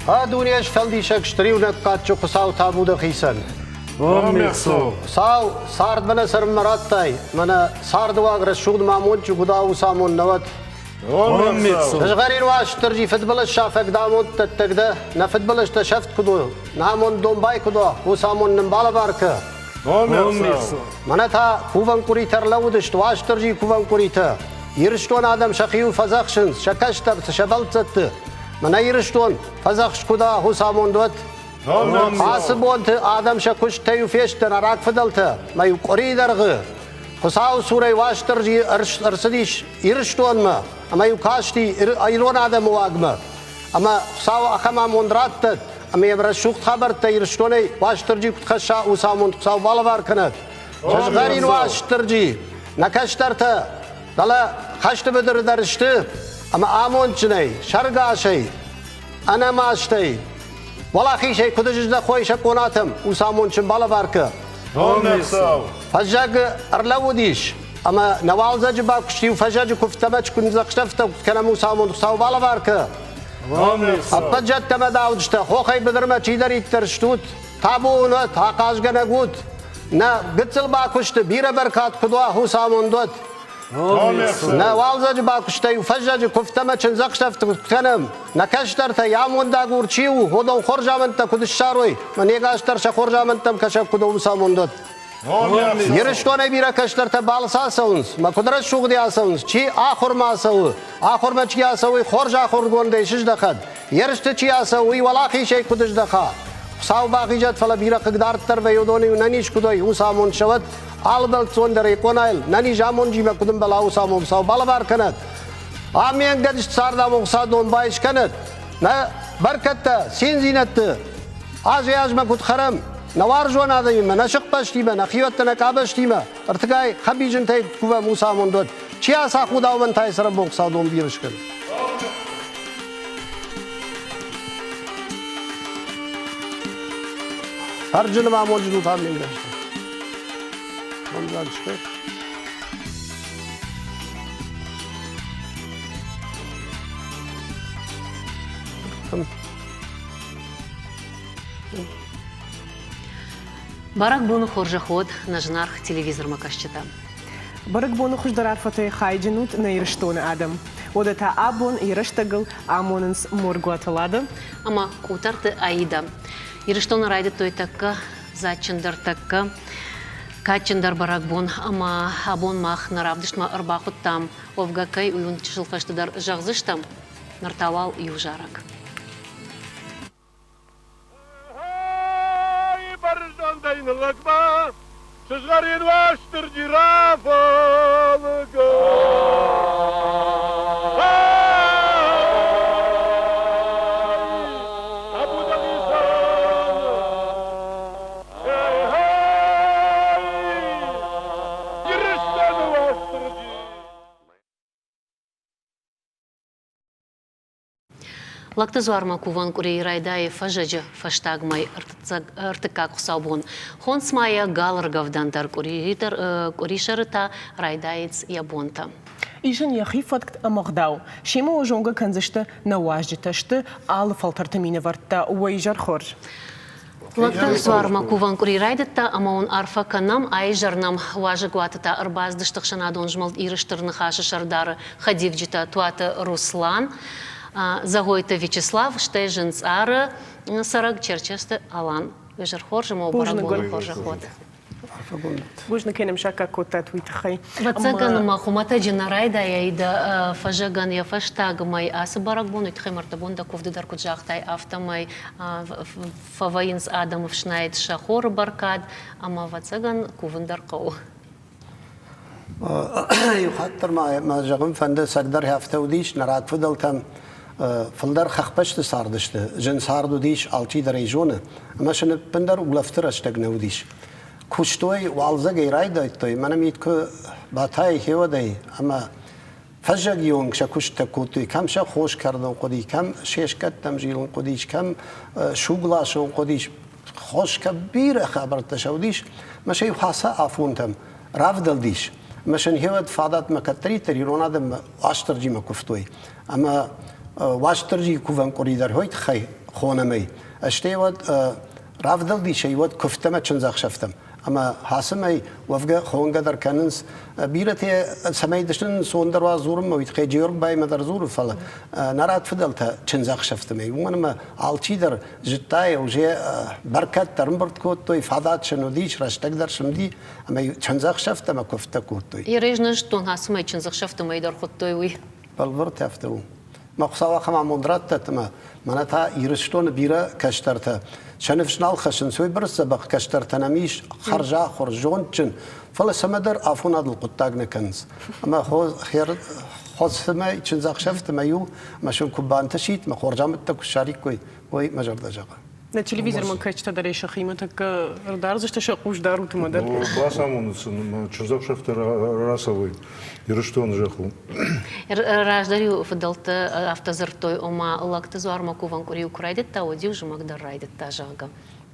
А дуне сфӕлдисӕг стыр иунӕг кадджын Хуыцау табу дӕхицӕн. Хуыцау, цард мӕнӕ цӕрынмӕ радтай, мӕнӕ царды уаг рӕсугъд ма амондджын куыд ауцамон нӕуӕд. Сызгъӕрин Уастырджи фыдбылыз сафӕг дӕ амонддӕттӕг дӕ, нӕ фыдбылызтӕ сӕфт куыд у, нӕ амонд домбай куыд уа, уыцы амонд нын балӕвар кӕ. Мӕнӕ та кувӕн къуыритӕ ӕрлӕууыдысты, Уастырджийы кувӕн къуыритӕ. Ирыстон адӕм сӕхиуыл фӕдзӕхсынц, сӕ кӕстӕрты, сӕ бӕлццӕтты. Мӕнӕ Ирыстон, фӕдзӕхст куыд у, хуыцамонд уӕд. Ацы бонты адӕм сӕ куысттӕ-иу фесты нӕ рагфыдӕлтӕ, мӕ-иу къуырийы дӕргъы Хуыцауы цурӕй Уастырджи ӕрцыдис Ирыстонмӕ ӕмӕ-иу касти ирон адӕмы уагмӕ. Ӕмӕ Хуыцау ахӕм амонд раттӕд, ӕмӕ йӕм рӕсугъд хабӕрттӕ Ирыстонӕй Уастырджи куыд хӕсса, уыцы амонд Хуыцау балӕвар кӕнӕд. Сызгъӕрин Уастырджи, нӕ кӕстӕртӕ, фӕлӕ хӕсты быдыры дӕр сты ӕмӕ амондджынӕй, сӕргасӕй, ӕнӕмастӕй, уӕлахизӕй куыд сыздӕхой сӕ къонатӕм, уыцы амондджын балӕвар кӕ. Фӕззӕг ӕрлӕууыдис, ӕмӕ нӕ уалдзӕджы бакуыст-иу фӕззӕджы куывдтӕмӕ чындзӕхсӕвтӕ кӕнӕм уыцы амонд Хуыцау балӕвар кӕ. Ӕппӕт зӕдтӕ мӕ дауджытӕ, хохӕй быдырмӕ чидӕриддӕр стут, табу уын уӕд, ахъазгӕнӕг ут, нӕ гыццыл бакуысты бирӕ бӕркад куыд уа, уыцы амонд уӕд. Нӕ уалдзӕджы бакуыстӕй фӕззӕджы куывдтӕ ӕмӕ чындзӕхсӕвты куыд кӕнӕм, нӕ кӕстӕртӕй амондагур чи у, уыдон хорз амӕндтӕ куыд ссарой, мӕ не гас дӕр сӕ хорз амӕндтӕм кӕсӕг куыд у, уыцы амонд уӕд. Ирыстонӕй бирӕ кӕстӕртӕ балцы ацӕуынц, мӕ куыд рӕсугъдӕй ацӕуынц, чи ахуырмӕ ацӕуы, ахуырмӕ чи ацӕуы, хорз ахуыргондӕй сыздӕхӕд, ерысты чи ацӕуы, уый уӕлахизӕй куыд здӕха. Хуыцау бахизӕд, фӕлӕ бирӕ хъыгдарддӕр вӕййы уыдон-иу нӕниз куыд уой, уыцы амонд сӕ уӕд, алы бӕлццон дӕр ӕй къонайыл нӕниз амонджимӕ куыд ӕмбӕла, уыцы амонд Хуыцау балӕвар кӕнӕд. Ам ме нгӕдыст цардамон Хуыцау домбай скӕнӕд. Нӕ бӕркӕдтӕ, циндзинӕдты азӕй-азмӕ куыд хӕрӕм, нӕ уарзон адӕмимӕ, нӕ сыхбӕстимӕ, нӕ хиуӕттӕ, нӕ къабӕзтимӕ, ӕртыгай хӕбизынтӕй кувӕм уыцы амонд уӕд. Чи ацахудаумӕнтӕй цӕрӕнбон Хуыцау дон бирӕ скӕны. Хӕрджыны ма амонджын ут ам ме Комдзаг сты. Бӕрӕгбоны хорзӕх уӕд, нӕ зынаргъ телевизормӕ кӕсджытӕ. Бӕрӕгбоны хуыздӕр арфӕтӕй хайджын ут нӕ Ирыстоны адӕм. Уӕдӕ та абон йӕ рӕстӕгыл амонынц Моргуаты Лада ӕмӕ Къутӕрты Аида. Ирыстоны райдыдтой тӕккӕ дзаджджындӕр, тӕккӕ кадджындӕр бӕрӕгбон ӕмӕ абон мах нӕ равдыстмӕ ӕрбахуыдтам, уӕвгӕ кӕй, уый уын чысыл фӕстӕдӕр зӕгъдзыстӕм. Ныр та уал иу зарӕг. Бӕрзондӕй ныллӕгмӕ сызгъӕрин Уастырджи рафӕлгӕ. Ирыстоны Уастырджи! Лӕгты дзуармӕ кувӕн къуырийы райдайы фӕззӕджы фӕстаг мӕй ӕртыккаг хуыцаубон. Хонц ма йӕ галыргӕвдӕн дӕр къуырисӕры та райдайынц йӕ бонтӕ. Ис ын йӕхи фӕтк ӕмӕ гъдау. Семӕ уӕ зонгӕ кӕндзысты нӕ уазджытӕ, сты алы фӕлтӕрты минӕвӕрттӕ. Уӕ изӕр хорз! Лӕгты дзуармӕ кувӕн къуыри райдыдта ӕмӕ уын арфӕ кӕнӕм, аизӕр нӕм уазӕгуаты та ӕрбацыдысты ӕхсӕнадон змӕлд Иры Стыр Ныхасы сӕрдары хӕдивджытӕ Туаты Руслан, Зӕгъойты Вячеслав, стӕй Зынцъары цӕрӕг Черчесты Алан. Изӕр хорз ӕмӕ бӕрӕгбоны хорзӕх уӕд! Бузныг кӕнӕм саккаг кодтат уый тыххӕй. Ӕвӕццӕгӕн ма хуымӕтӕджы нӕ райдайай дӕ фӕзӕгӕн йӕ фӕстаг мӕй ацы бӕрӕгбон, уый тыххӕй мӕрдтыбон дӕ куывды дӕр куыд загътай, афтӕмӕй фӕвӕййынц адӕмы фснайд сӕ хоры бӕркад ӕмӕ, ӕвӕццӕгӕн, кувын дӕр хъӕуы. Иу хатт дӕр ма мӕ зӕгъын фӕнды, цӕгдӕр афтӕ уыдис, нӕ рагфыдӕлтӕм фылдӕр хӕхбӕсты цардысты, зын цард уыдис, алчидӕр ӕй зоны, ӕмӕ сын ӕппындӕр улӕфты рӕстӕг нӕ уыдис. Куыстой, уалдзӕгӕй райдайдтой, мӕнӕ мит куы батайы хеуӕдӕй, ӕмӕ фӕззӕджы онг сӕ куысттӕ кодтой, кӕм сӕ хос кӕрдын хъуыди, кӕм се скъӕттӕм зилын хъуыдис, кӕм суг ласын хъуыдис, хос кӕм бирӕ хабӕрттӕ сӕ уыдис, мӕ сӕ иу хӕца афонтӕм равдӕлдис. Ӕмӕ сын хеуӕд фадатмӕ кӕддӕриддӕр ирон адӕммӕ Уастырджимӕ куывтой. Ӕмӕ Уастырджийы кувӕн къуыри дӕр уый тыххӕй. хонӕм ӕй. Стӕй уӕд равдӕлдис ӕй уӕд куывдтӕ ӕмӕ чындзӕхсӕвтӕм. Ӕмӕ Хасымӕй уӕвгӕ хонгӕ дӕр кӕнынц. Бирӕтӕ цӕмӕй дысын ӕнцондӕр уа дзурынмӕ, уый тыххӕй Джеоргуыбаймӕ дӕр дзуры, фӕлӕ нӕ рагфыдӕлтӕ чындзӕхсӕвтӕм уымӕн ӕмӕ алчидӕр зыдта, уже бӕркад дӕр ӕмбырд кодтой, фадат сын уыдис, рӕстӕг дӕр сын уыди, ӕмӕ чындзӕхсӕвтӕ ӕмӕ куывдтӕ кодтой. Ерӕй нӕ зыдтон, Хасымӕй чындзӕхсӕвты мӕй дӕр хуыдтой, уый. Бӕлвырд афтӕ у. Мӕ Хуыцау ахӕм амонд раттӕд, ӕмӕ мӕнӕ та Ирыстоны бирӕ кӕстӕртӕ сӕ ныфс нал хӕссынц, уыйбӕрц дзӕбӕх кӕстӕртӕ нӕм ис, хӕрзахуыр, зондджын, фӕлӕ цӕмӕдӕр афонадыл хъуыддаг нӕ кӕнынц. Ӕмӕ Хоцымӕ чындзӕхсӕвты мӕ иу мӕ сын куы бантысид, мӕ хорз амындтӕ куы ссариккой, уый мӕ зӕрдӕ зӕгъы. Нӕ телевизормӕ кӕсджытӕ дӕр сӕхимӕ тӕккӕ ӕрдардзысты сӕ хъус дарут ӕмӕ дӕр. Бацамонут сын, чындзӕхсӕвтӕ рацӕуой Ирыстоны зӕххыл. Раздӕр-иу фыдӕлтӕ афтӕ дзырдтой, ома лӕгты дзуармӕ кувӕн къуыри куы райдыдта, уӕд-иу зымӕг дӕр райдыдта, зӕгъгӕ.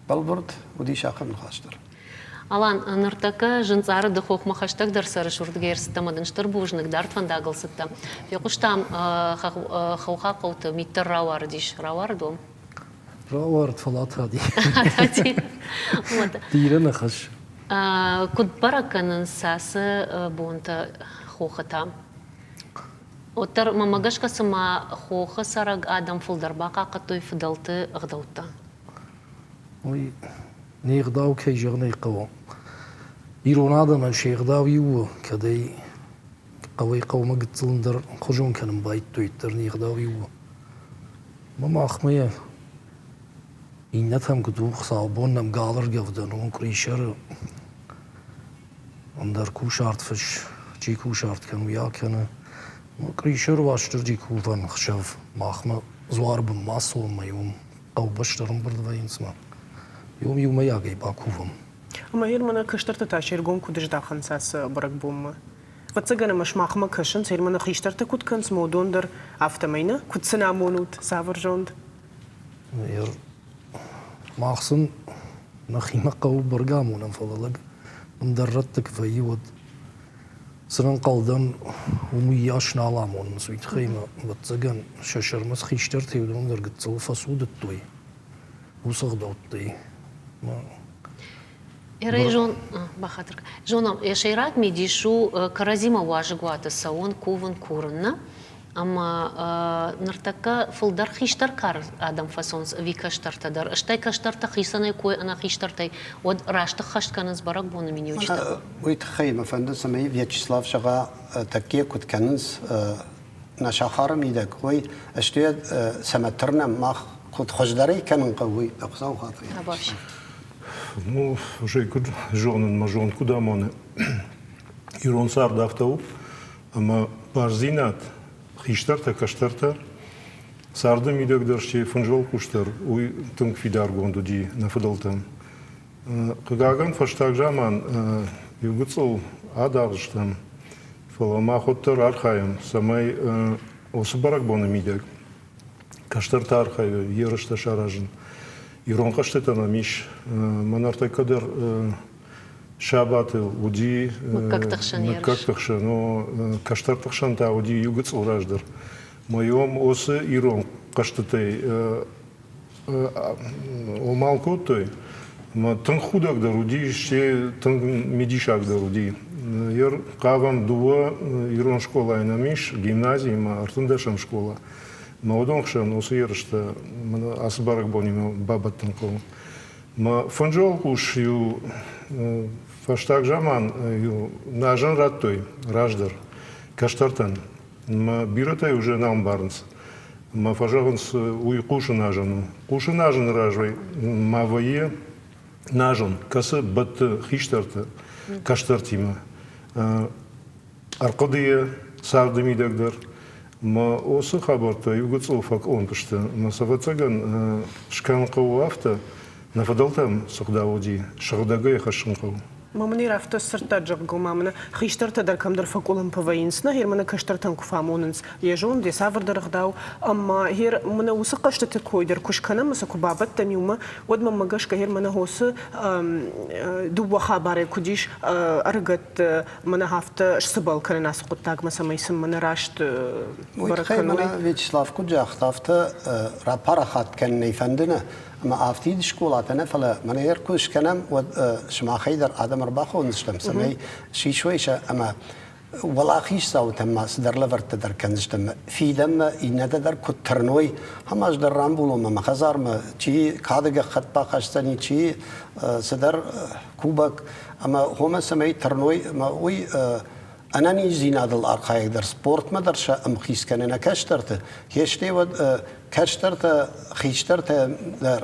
Бӕлвырд уыдис ахӕм ныхас дӕр. Алан, ныртӕккӕ Зынцъары ды хохмӕ хӕстӕгдӕр цӕрыс, уырдыгӕй ӕрцыдтӕ ӕмӕ дын стыр бузныг, дард фӕндагыл цыдтӕ. Фехъуыстам, хӕххон хъӕуты мит дӕр рауарыдис. Рауарыд уӕм? Рауарыд, фӕлӕ атади. Атади. Бирӕ нӕ хӕссы. Куыд бӕрӕг кӕнынц ацы бонтӕ хохы та? Уӕддӕр мӕнмӕ гӕсгӕ цыма хохы цӕрӕг адӕм фылдӕр бахъахъхъӕдтой фыдӕлты ӕгъдӕуттӕ. Уый не гъдау, кӕй зӕгъын ӕй хъӕуы. Ирон адӕмӕн се гъдау иу у, кӕд ӕй хъӕуӕй хъӕумӕ гыццыл ӕндӕр хуызон кӕнын байдыдтой, уӕддӕр не гъдау иу у. Ӕмӕ махмӕ иннӕтӕм куыд у, хуыцаубон нӕм гал ӕргӕвдӕн у къуырисӕры ӕндӕр кусарт фыс, чи кусарт кӕны, уый акӕны. Къуырисӕры Уастырджи кувӕн ӕхсӕв махмӕ дзуары бынмӕ ацӕуӕм ӕмӕ уым хъӕубӕстӕ ӕрӕмбырд вӕййынц ӕмӕ уым иумӕйагӕй бакувӕм. Ӕмӕ йын мӕнӕ кӕстӕртӕ та се ргом куыд здахынц ацы бӕрӕгбонмӕ? Ӕвӕццӕгӕн ӕмӕ сымахмӕ кӕсынц, мӕнӕ хистӕртӕ куыд кӕнынц, ӕмӕ уыдон дӕр афтӕмӕй нӕ? Куыд сын амонут, цавӕр зонд? Мах сын нӕхимӕ хъӕуы бӕргӕ амонӕм, фӕлӕ лӕг ӕндӕр рӕтты куы вӕййы, уӕд цы ӕнхъӕл дӕн, уым уыйас нал амонынц. Уый тыххӕй мӕ, ӕвӕццӕгӕн, сӕ сӕрмӕ цы хистӕртӕ уыдон дӕр гыццыл фӕцудыдтой уыцы ӕгъдӕуттӕй. Зон, бахатыр зонӕм, йӕ сӕйраг мидис у кӕрӕдзимӕ уазӕгуаты цӕуын, кувын, курын, нӕ? Ӕмӕ ныртӕккӕ фылдӕр хистӕр кары адӕм фӕцӕуынц ӕви кӕстӕртӕ дӕр? Стӕй кӕстӕртӕ хицӕнӕй кой ӕнӕ хистӕртӕй, уӕд раст ӕххӕст кӕнынц бӕрӕгбоны миниуджытӕ? Уый тыххӕй мӕ фӕнды, цӕмӕй Вячеслав зӕгъа, тӕккӕ куыд кӕнынц нӕ сахары мидӕг, уый стӕй цӕмӕ тырнӕм, мах куыд хуыздӕрӕй кӕнын хъӕуы, уый Хуыцауы хатыр. Ну, уже куыд зонын, мӕ зонд куыд амоны, ирон цард афтӕ у, ӕмӕ бардзинад хистӕртӕ, кӕстӕртӕ царды мидӕг дӕр сте фынджы дӕр уый тынг фидаргонд уыди нӕ фыдӕлтӕм. Хъыгагӕн, фӕстаг заман иу гыццыл адаргъ стӕм, фӕлӕ мах уӕддӕр архайӕм, цӕмӕй уыцы бӕрӕгбоны мидӕг кӕстӕртӕ архайы ерыстӕ саразын. Ирон хъӕзтытӕ нӕм ис. Мӕн ӕртӕккӕ дӕр сабаты уыди мыггӕгты хсӕн мыггӕгты хсӕн, кӕстӕрты хсӕн та уыди иу гыццыл раздӕр. Мӕ уыцы ирон хъӕзтытӕй омал кодтой. Ӕмӕ тынг худӕг дӕр уыди, стӕй тынг мидисаг дӕр уыди. Ер хъавӕм дыууӕ ирон скъолайы нӕм ис, гимнази ӕмӕ ӕртындӕсӕм скъола. Мӕ уыдон хсӕн уыцы ерыстӕ ацы бӕрӕгбонимӕ бабӕттын хъӕуы. Мӕ фынджы уӕлхъус-иу фӕстаг заман-иу назӕн радтой раздӕр кӕстӕртӕн. Мӕ бирӕтӕ уже нал ӕмбарынц. Мӕ фӕзӕгъынц, уый хъусы назӕн у. Хъусы назыны разӕй ма вӕййы назын, кӕцы бӕтты хистӕрты кӕстӕртимӕ. Ӕрхъуыдыйы царды мидӕг дӕр. Мӕ уыцы хабӕрттӕ иу гыццыл фӕкъуылымпы сты. Мӕ сӕ ӕвӕццӕгӕн скӕнын хъӕуы афтӕ, нӕ фыдӕлтӕм цы гъдау уыди, сыгъдӕгӕй хӕссын хъӕуы. Ма мын афтӕ сдзырдта, зӕгъгӕ, ма мын хистӕртӕ дӕр кӕмдӕр фӕкъуылымпы вӕййынц, нӕ гъер мӕнӕ кӕстӕртӕн куы фӕамонынц йӕ зонд, йӕ цавӕрдӕр ӕгъдау, ӕмӕ гъер мӕнӕ уыцы хъӕзтыты кой дӕр куы скӕнӕм ӕмӕ сӕ куы бабӕттӕм иумӕ, уӕд мӕнмӕ гӕсгӕ гъер мӕнӕ уыцы дыууӕ хабарӕй куыд ис ӕрыгӕтты мӕнӕ афтӕ сцыбӕл кӕнын ацы хъуыддагмӕ, цӕмӕй сын мӕнӕ раст Уый бӕрӕг тыххӕй кӕной? мӕнӕ Вячеслав куыд загъта, афтӕ рапарахат кӕнын фӕнды нӕ, ӕмӕ афтид скъолатӕ нӕ, фӕлӕ мӕнӕ йӕ куы скӕнӕм, уӕд сымахӕй дӕр адӕм ӕрбахондзыстӕм, цӕмӕй сисой сӕ ӕмӕ уӕлахиздзаутӕн ма цыдӕр лӕвӕрттӕ дӕр кӕндзыстӕм. Фидӕнмӕ иннӕтӕ дӕр куыд тырной, ӕмӕ ӕз дӕр рамбулон мӕ хӕдзармӕ, чи кады гӕххӕтт бахӕсдзӕни, чи цыдӕр кубок, ӕмӕ хомӕ цӕмӕй тырной, ӕмӕ уый ӕнӕниздзинадыл архайӕг дӕр спортмӕ дӕр сӕ ӕмхиц кӕны нӕ кӕстӕрты. Хестӕй уӕд кӕстӕртӕ, хистӕртӕ дӕр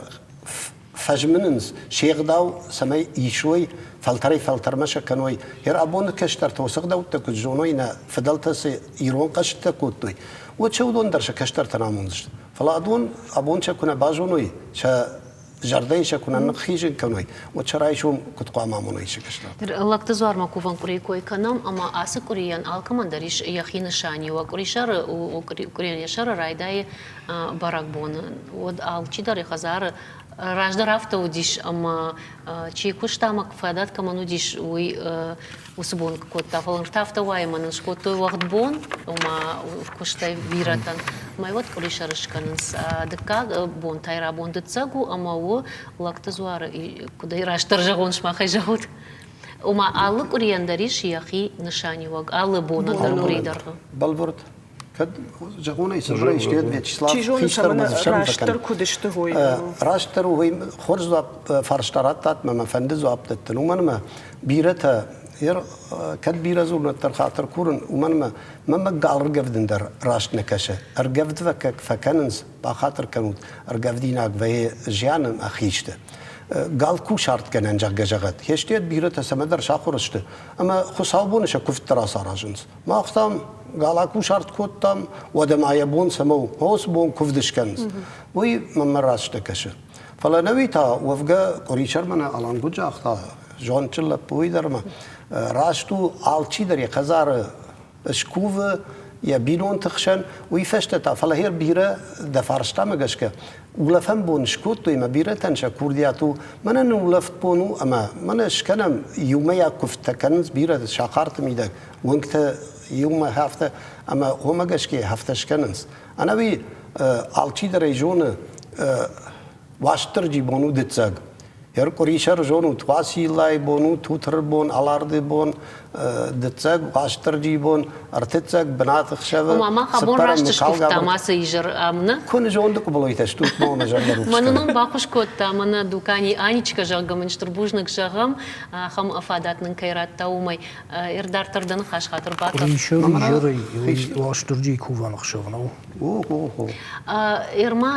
фӕзмынынц се гъдау, цӕмӕй исой, фӕлтӕрӕй-фӕлтӕрмӕ сӕ кӕной. Йӕ абоны кӕстӕртӕ уыцы ӕгъдӕуттӕ куыд зоной, нӕ фыдӕлтӕ цы ирон хъӕзтытӕ кодтой, уӕд сӕ уыдон дӕр сӕ кӕстӕртӕн амондзысты. Фӕлӕ адон абон сӕ куы нӕ базоной, сӕ зӕрдӕйы сӕ куы нӕ ныххизын кӕной, уӕд сӕ райсом куыд хъуамӕ амоной сӕ кӕстӕртӕ? Лӕгты дзуармӕ кувӕн къуырийы кой кӕнӕм, ӕмӕ ацы къуырийӕн алкӕмӕн дӕр ис йӕхи нысаниуӕг. Къуырисӕры къуырийӕн йӕ сӕры райдайы бӕрӕгбоны. Уӕд алчидӕр йӕ хӕдзары раздӕр афтӕ уыдис, ӕмӕ чи куыста ӕмӕ фадат кӕмӕн уыдис, уый уыцы бон кодта. Фӕлӕ ныр та афтӕ уайы, мӕнӕн скодтой уӕгъд бон, ома куыстӕй бирӕтӕн. Мӕ уӕд къуырисӕр скӕнынц. Дыккаг бон та рабон дыццӕг у ӕмӕ у Лӕгты дзуары, куыд ӕй растдӕр зӕгъон, сымахӕй зӕгъут. Ома алы къуырийӕн дӕр ис йӕхи нысаниуӕг, алы бонӕн дӕр къуырийы дӕргъы. Бӕлвырд. Кӕд зӕгъонӕй цыбырӕй сты, Вячеслав Чи зоны, хистӕрмӕ цӕмӕн растдӕр куыд сты, уый. Растдӕр уый хорз дзуапп фарста радтат мӕ, мӕ фӕнды дзуапп дӕттын, уымӕн ӕмӕ бирӕтӕ кӕд бирӕ дзурнӕддӕр хатыр курын, уымӕн ӕмӕ мӕмӕ гал ӕргӕвдын дӕр раст нӕ кӕсы. Ӕргӕвд фӕкӕнынц, бахатыр кӕнут, ӕргӕвдинаг вӕййы зианы хисты. Гал кусартгӕнӕн, зӕгъгӕ, зӕгъӕд. Хестиӕд бирӕтӕ цӕмӕдӕр сахуыр сты ӕмӕ хуыцаубоны сӕ куывдтӕ рацаразынц. Мах там гала кусарт кодтам, уӕдӕ ма йӕ бон цӕмӕ у, уыцы бон куывд скӕнынц. Уый мӕнмӕ раст нӕ кӕсы. Фӕлӕ нӕуи та, уӕвгӕ, къуырисӕрмӕ нӕ Алангуд загъта, зондджын лӕппу уый дӕр ма, раст у, алчидӕр йӕ хӕдзары скувы йӕ бинонты хсӕн, уый фӕстӕ та, фӕлӕ гьер бирӕ дӕ фарстамӕ гӕсгӕ, улӕфӕн бон скодтой ӕмӕ бирӕтӕн сӕ курдиат у, мӕнӕ нын улӕфт бон у ӕмӕ мӕнӕ скӕнӕм иумӕйаг куывдтӕ кӕнынц бирӕ сахарты мидӕг, уынгтӕ иумӕ афтӕ ӕмӕ уымӕ гӕсгӕ афтӕ скӕнынц. Ӕнӕуи алчидӕр ӕй зоны, Уастырджи бон у дыццӕг. Ӕркъуырисӕр зонут, Уациллайы бон у, Тутыры бон, Аларды бон, дыццӕг, Уастырджийы бон, ӕртыццӕг, бынаты хсӕвы. Ома мах абон раст скуывтам ацы изӕр ам, нӕ? Куы нызонды къуыбылойтӕ стут, мӕ зӕрдӕ рухс Мӕнӕ нын баххуыс кодта, мӕнӕ дукани Анечка, зӕгъгӕ, мын стыр бузныг зӕгъӕм, ахӕм фадат нын кӕй радта, уымӕй. Дарддӕр дӕ ныхас хатыр бакӕн. Къуырисӕр изӕрӕй Уастырджийы кувӕн ӕхсӕв нӕу? Ирма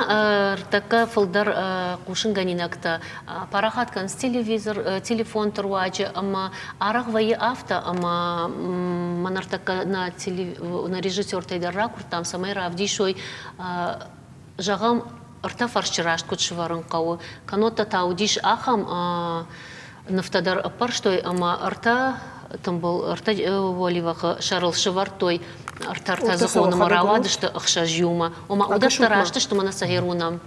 ӕртӕккӕ фылдӕр хъусынгӕнинӕгтӕ парахат кӕнынц телевизор, телефонты руаджы ӕмӕ арӕх вӕййы афтӕ, ӕмӕ мӕн ӕртӕккӕ нӕ режиссертӕй дӕр ракуырдтам, цӕмӕй равдисой, зӕгъӕм, ӕртӕ фӕрсчы раст куыд сывӕрын хъӕуы. Кӕннод та уыдис ахӕм нывтӕ дӕр ӕппӕрстой ӕмӕ ӕртӕ тымбыл ӕртӕ уӕливӕхы сӕрыл сывӕрдтой ӕртӕ ӕртӕдзыхоны ӕмӕ рауадысты ӕхсӕз иумӕ. Ома уыдӕттӕ раст сты мӕнӕ сӕ уынӕм.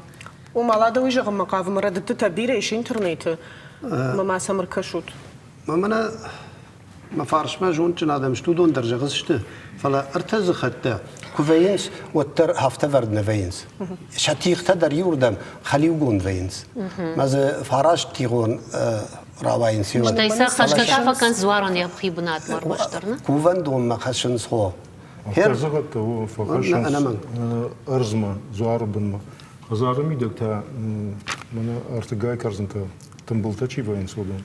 Ома Лада уый зӕгъынмӕ хъавы, мӕ рӕдыдтытӕ бирӕ ис интернеты, ӕмӕ ма сӕм ӕркӕсут. Мӕнӕ Мӕ фарсмӕ зондджын адӕм сты, уыдон дӕр зӕгъдзысты, фӕлӕ ӕртӕ дзыхӕттӕ куы вӕййынц, уӕддӕр афтӕ вӕрд нӕ вӕййынц. Сӕ тигътӕ дӕр иуырдӕм хӕлиугонд вӕййынц. Мӕ дзы фараст тигъон рауайынц иуӕн. Стӕй сӕ хӕсгӕ та фӕкӕнынц дзуарӕн йӕхи бынатмӕ ӕрмӕстдӕр, нӕ? Кувӕндонмӕ хӕссынц хо. Ӕртӕ фӕхӕссынц ӕрдзмӕ, дзуары бынмӕ. Хӕдзары мидӕг та мӕнӕ ӕртыгай кӕрдзынтӕ тымбылтӕ чи вӕййынц, уыдон.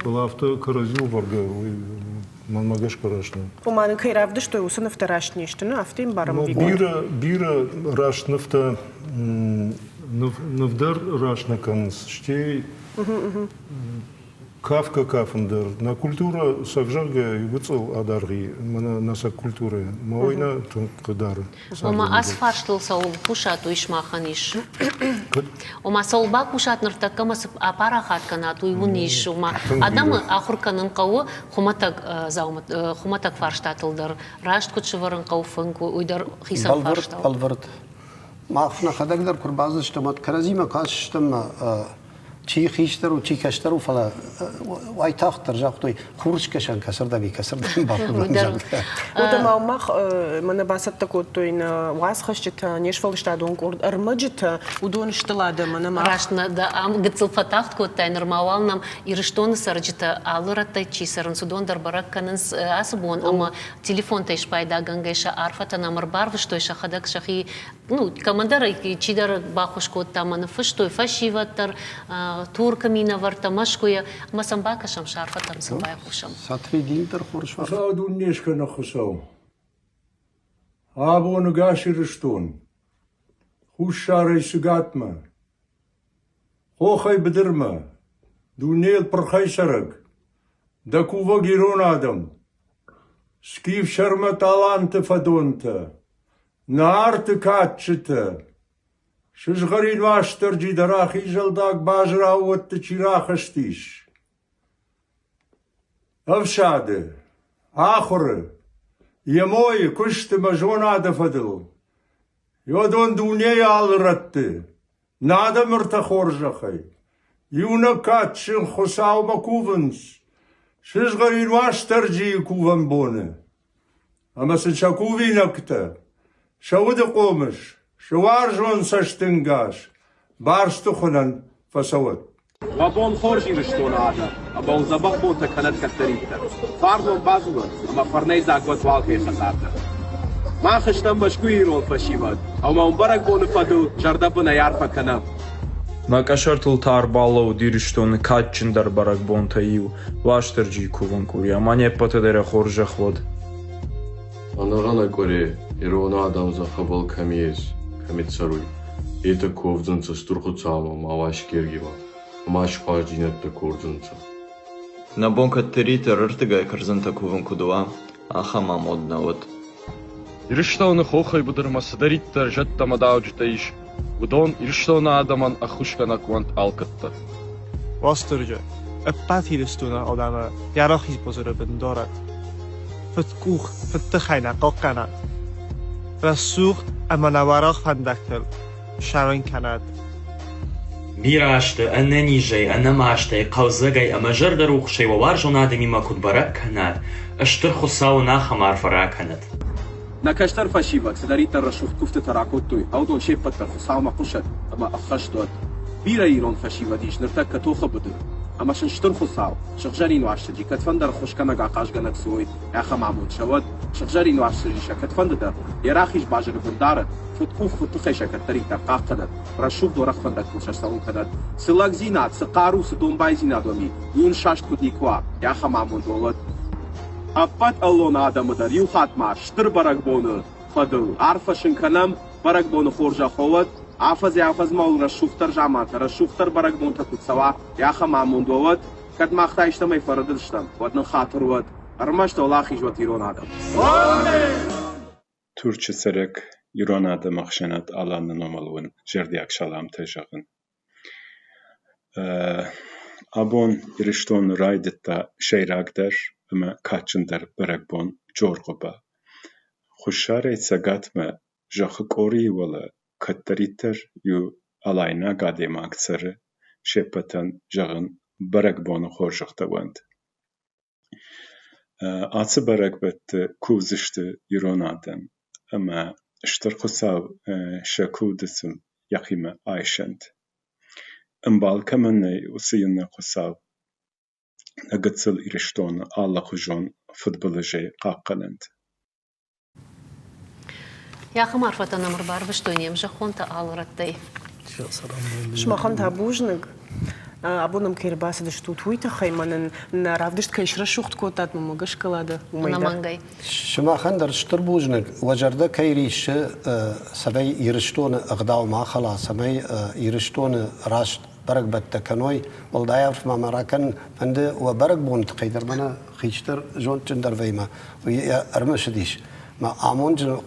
Фӕлӕ афтӕ кӕрӕдзиуыл вӕргӕ, уый мӕнмӕ гӕсгӕ раст нӕу. Ома нын кӕй равдыстой, уыцы нывтӕ раст не сты, нӕ? Афтӕ ӕмбарӕм ӕви? Бирӕ, бирӕ раст нывтӕ ныв дӕр раст нӕ кӕнынц, стӕй. Кафгӕ кафын дӕр. Нӕ культурӕ сӕвзӕргӕ иугуыцъыл адаргъ и, мӕнӕ нӕ сӕ культурӕ. Мӕ уый нӕ тынг хъыгдары. Ома ацы фарстыл цӕуыл кусат, уый сымахӕн ис. Ома цӕуыл бакусат ныртӕккӕ ӕмӕ цы апарахат кӕнат, уый уын ис. Ома адӕмы ахуыр кӕнын хъӕуы хуымӕтӕг хуымӕтӕг фарстатыл дӕр. Раст куыд сӕвӕрын хъӕуы фынг, уый дӕр хицӕн фарста у. Бӕлвырд. Мах нӕхӕдӕг дӕр куы рбацыдыстӕм, уӕд кӕрӕдзимӕ кастыстӕм чи хистӕр у, чи кӕстӕр у, фӕлӕ уайтагъддӕр загътой, хурскӕсӕн кӕцырдӕм и, кӕцырдӕм бакувӕн, зӕгъгӕ. Уӕдӕ ма мах мӕнӕ бацӕттӕ кодтой нӕ уацхӕсджытӕ, не сфӕлдыстадон къорд ӕрмӕджытӕ, уыдон сты ладӕмӕ нӕ мах. Раст нӕ дӕ ам гыццыл фӕтагъд кодтай, нырма уал нӕм Ирыстоны цӕрджытӕ алы рӕттӕй чи цӕрынц, уыдон дӕр бӕрӕг кӕнынц ацы бон ӕмӕ телефонтӕй спайдагӕнгӕ сӕ арфӕтӕ нӕм ӕрбарвыстой, сӕхӕдӕг сӕхи ну, кӕмӕндӕр чидӕр баххуыс кодта ӕмӕ ныффыстой фӕсивӕд дӕр, Туркы минӕвӕрттӕ Мӕскуыйӕ, ӕмӕ сӕм бакӕсӕм, сӕ арфӕтӕм сын байхъусӕм. Сатри дин дӕр хорз Хуыцау дун не скӕнӕг Хуыцау. Абон ӕгас Ирыстон, Хуссарӕй Цӕгатмӕ, хохӕй быдырмӕ, дунейыл пырхӕй цӕрӕг, дӕ кувӕг ирон адӕм, скиф сӕрмӕ таланты фӕдонтӕ, Нарты кадджытӕ, сызгъӕрин Уастырджи дӕ рахизӕлдаг базыр аууӕтты чи рахызтис. Ӕфсады, ахуыры, йӕ мойы куысты мӕ зонады фӕдыл, йодон дунейы алы рӕтты, нӕ адӕмы ртӕ хорзӕхӕй, иунӕг кадджын Хуыцаумӕ кувынц, сызгъӕрин Уастырджийы кувӕн боны. Ӕмӕ сын сӕ кувинӕгтӕ, сӕ уды хъомыс, сӕ уарзон цӕстынгас барсты хуынӕн фӕцӕуӕд. Уӕ бон хорз, Ирыстоны адӕм, ӕмӕ уыл дзӕбӕх бонтӕ кӕнӕд кӕддӕриддӕр. Фарн бадзурӕд ӕмӕ фӕрнӕйдзаг уӕд уалкӕй хӕдзар дӕр. Мах стӕм Мӕскуыйы ирон фӕсивӕд, ӕмӕ уын бӕрӕгбоны фӕдыл зӕрдӕбынӕй арфӕ кӕнӕм. Мӕ къӕсӕртыл та ӕрбалӕууыд Ирыстоны кадджындӕр бӕрӕгбонтӕй иу Уастырджийы кувӕн къуыри ӕмӕ не ппӕты дӕр хорзӕх уӕд. Ӕнӕгъӕнӕ къуӕре ирон адӕм зӕнхӕбӕл кӕми ес, кӕми цӕруй, етӕ ковдзӕнцӕ Стур Хуцаумӕ ма Уасгергимӕ ӕма схуарздзийнӕдтӕ кордзӕнцӕ. Нӕ бон кӕддӕриддӕр ӕртыгай кӕрдзынтӕ кувын куыд уа, ахӕм амонд нӕ уыд. Ирыстоны хохӕй быдырмӕ цыдӕриддӕр зӕдтӕ ӕмӕ дауджытӕ ис, уыдон Ирыстоны адӕмӕн ӕххуысгӕнӕг уӕнт алкӕддӕр. Уастырджи, ӕппӕт Ирыстоны адӕмы йӕ рахиз базыры бын дарӕд. Фыдкъух, фыдтыхӕй нӕ хъахъхъӕнӕд. Рӕсугъд ӕмӕ нӕ уӕрӕх фӕндӕгтыл сӕрын кӕнӕд. Бирӕ азты ӕнӕнизӕй, ӕнӕмастӕй, хъӕлдзӕгӕй ӕмӕ зӕрдӕрухсӕй уӕ уарзон адӕмимӕ куыд бӕрӕг кӕнат, Стыр Хуыцау ын ахӕм арфӕ ракӕнӕд. Нӕ кӕстӕр фӕсивӕд цыдӕриддӕр рӕсугъд куывдтытӕ ракодтой, уыдон се ппӕт дӕр Хуыцаумӕ хъусӕд ӕмӕ ӕххӕст уӕд. Бирӕ ирон фӕсивӕд ис ныртӕккӕ тохы быдыры, ӕмӕ сын Стыр Хуыцау, Сыгъзӕрин Уастырджи кӕдфӕндӕр ӕххуысгӕнӕг ахъазгӕнӕг цы уой, ахӕм амонд сӕ уӕд, Сыгъзӕрин Уастырджи сӕ кӕдфӕнды дӕр йӕ рахиз базыры бын дарӕд, фыдкъух фыдтыхӕй сӕ кӕддӕриддӕр хъахъхъӕнӕд, рӕсугъд уӕрӕх фӕндӕгтыл сӕ цӕуын кӕнӕд. Цы лӕгдзинад, цы хъару, цы домбайдзинад уӕм и, уый уын саст куыд никуы уа, ахӕм амонд уӕ уӕд. Ӕппӕт ӕллон адӕмы дӕр иу хатт ма стыр бӕрӕгбоны фӕдыл арфӕ сын кӕнӕм, бӕрӕгбоны хорзӕх уӕ уӕд, афӕдзӕй-афӕдзмӕ уыл рӕсугъддӕр замантӕ, рӕсугъддӕр бӕрӕгбонтӕ куыд цӕуа, ахӕм амонд уӕ уӕд. Кӕд мах та истӕмӕй фӕрыдыстӕм, уӕд нын хатыр уӕд. Ӕрмӕст уӕлахиз уӕд ирон адӕм. Турчы цӕрӕг ирон адӕмы ӕхсӕнад Аланы номыл уын зӕрдиаг саламтӕ зӕгъын. Абон Ирыстоны райдыдта сӕйрагдӕр ӕмӕ кадджындӕр бӕрӕгбон Джоргъуыба. Хуссарӕй Цӕгатмӕ зӕххы къорийы уӕлӕ кӕддӕриддӕр иу алайнаг адӕймаг цӕры, се ппӕтӕн, зӕгъын, бӕрӕгбоны хорзӕхтӕ уӕнт. Ацы бӕрӕгбӕтты кувдзысты ирон адӕм ӕмӕ Стыр Хуыцау сӕ куывды сын йӕхимӕ айсӕнт. Ӕмбал кӕмӕн нӕй, уыцы иунӕг Хуыцау нӕ гыццыл Ирыстоны алыхуызон фыдбылызӕй хъахъхъӕнӕнт. Ахӕм арфӕтӕ нӕм ӕрбарвыстой не мзӕххонтӕ алы рӕттӕй. Сымахӕн та бузныг. Абон нӕм кӕй ӕрбацыдыстут, уый тыххӕй мӕ нын нӕ равдыст кӕй срӕсугъд кодтат, мӕнмӕ гӕсгӕ, Лада, уымӕй дӕр. Ӕнӕмӕнгӕй. Сымахӕн дӕр стыр бузныг, уӕ зӕрдӕ кӕй риссы, цӕмӕй Ирыстоны ӕгъдау ма хӕла, цӕмӕй Ирыстоны раст бӕрӕгбӕттӕ кӕной. Уӕлдай арф ма мӕ ракӕнын фӕнды уӕ бӕрӕгбоны тыххӕй дӕр мӕнӕ хистӕр зондджындӕр вӕймӕ уый ӕрымысыдис. Мӕ амонджын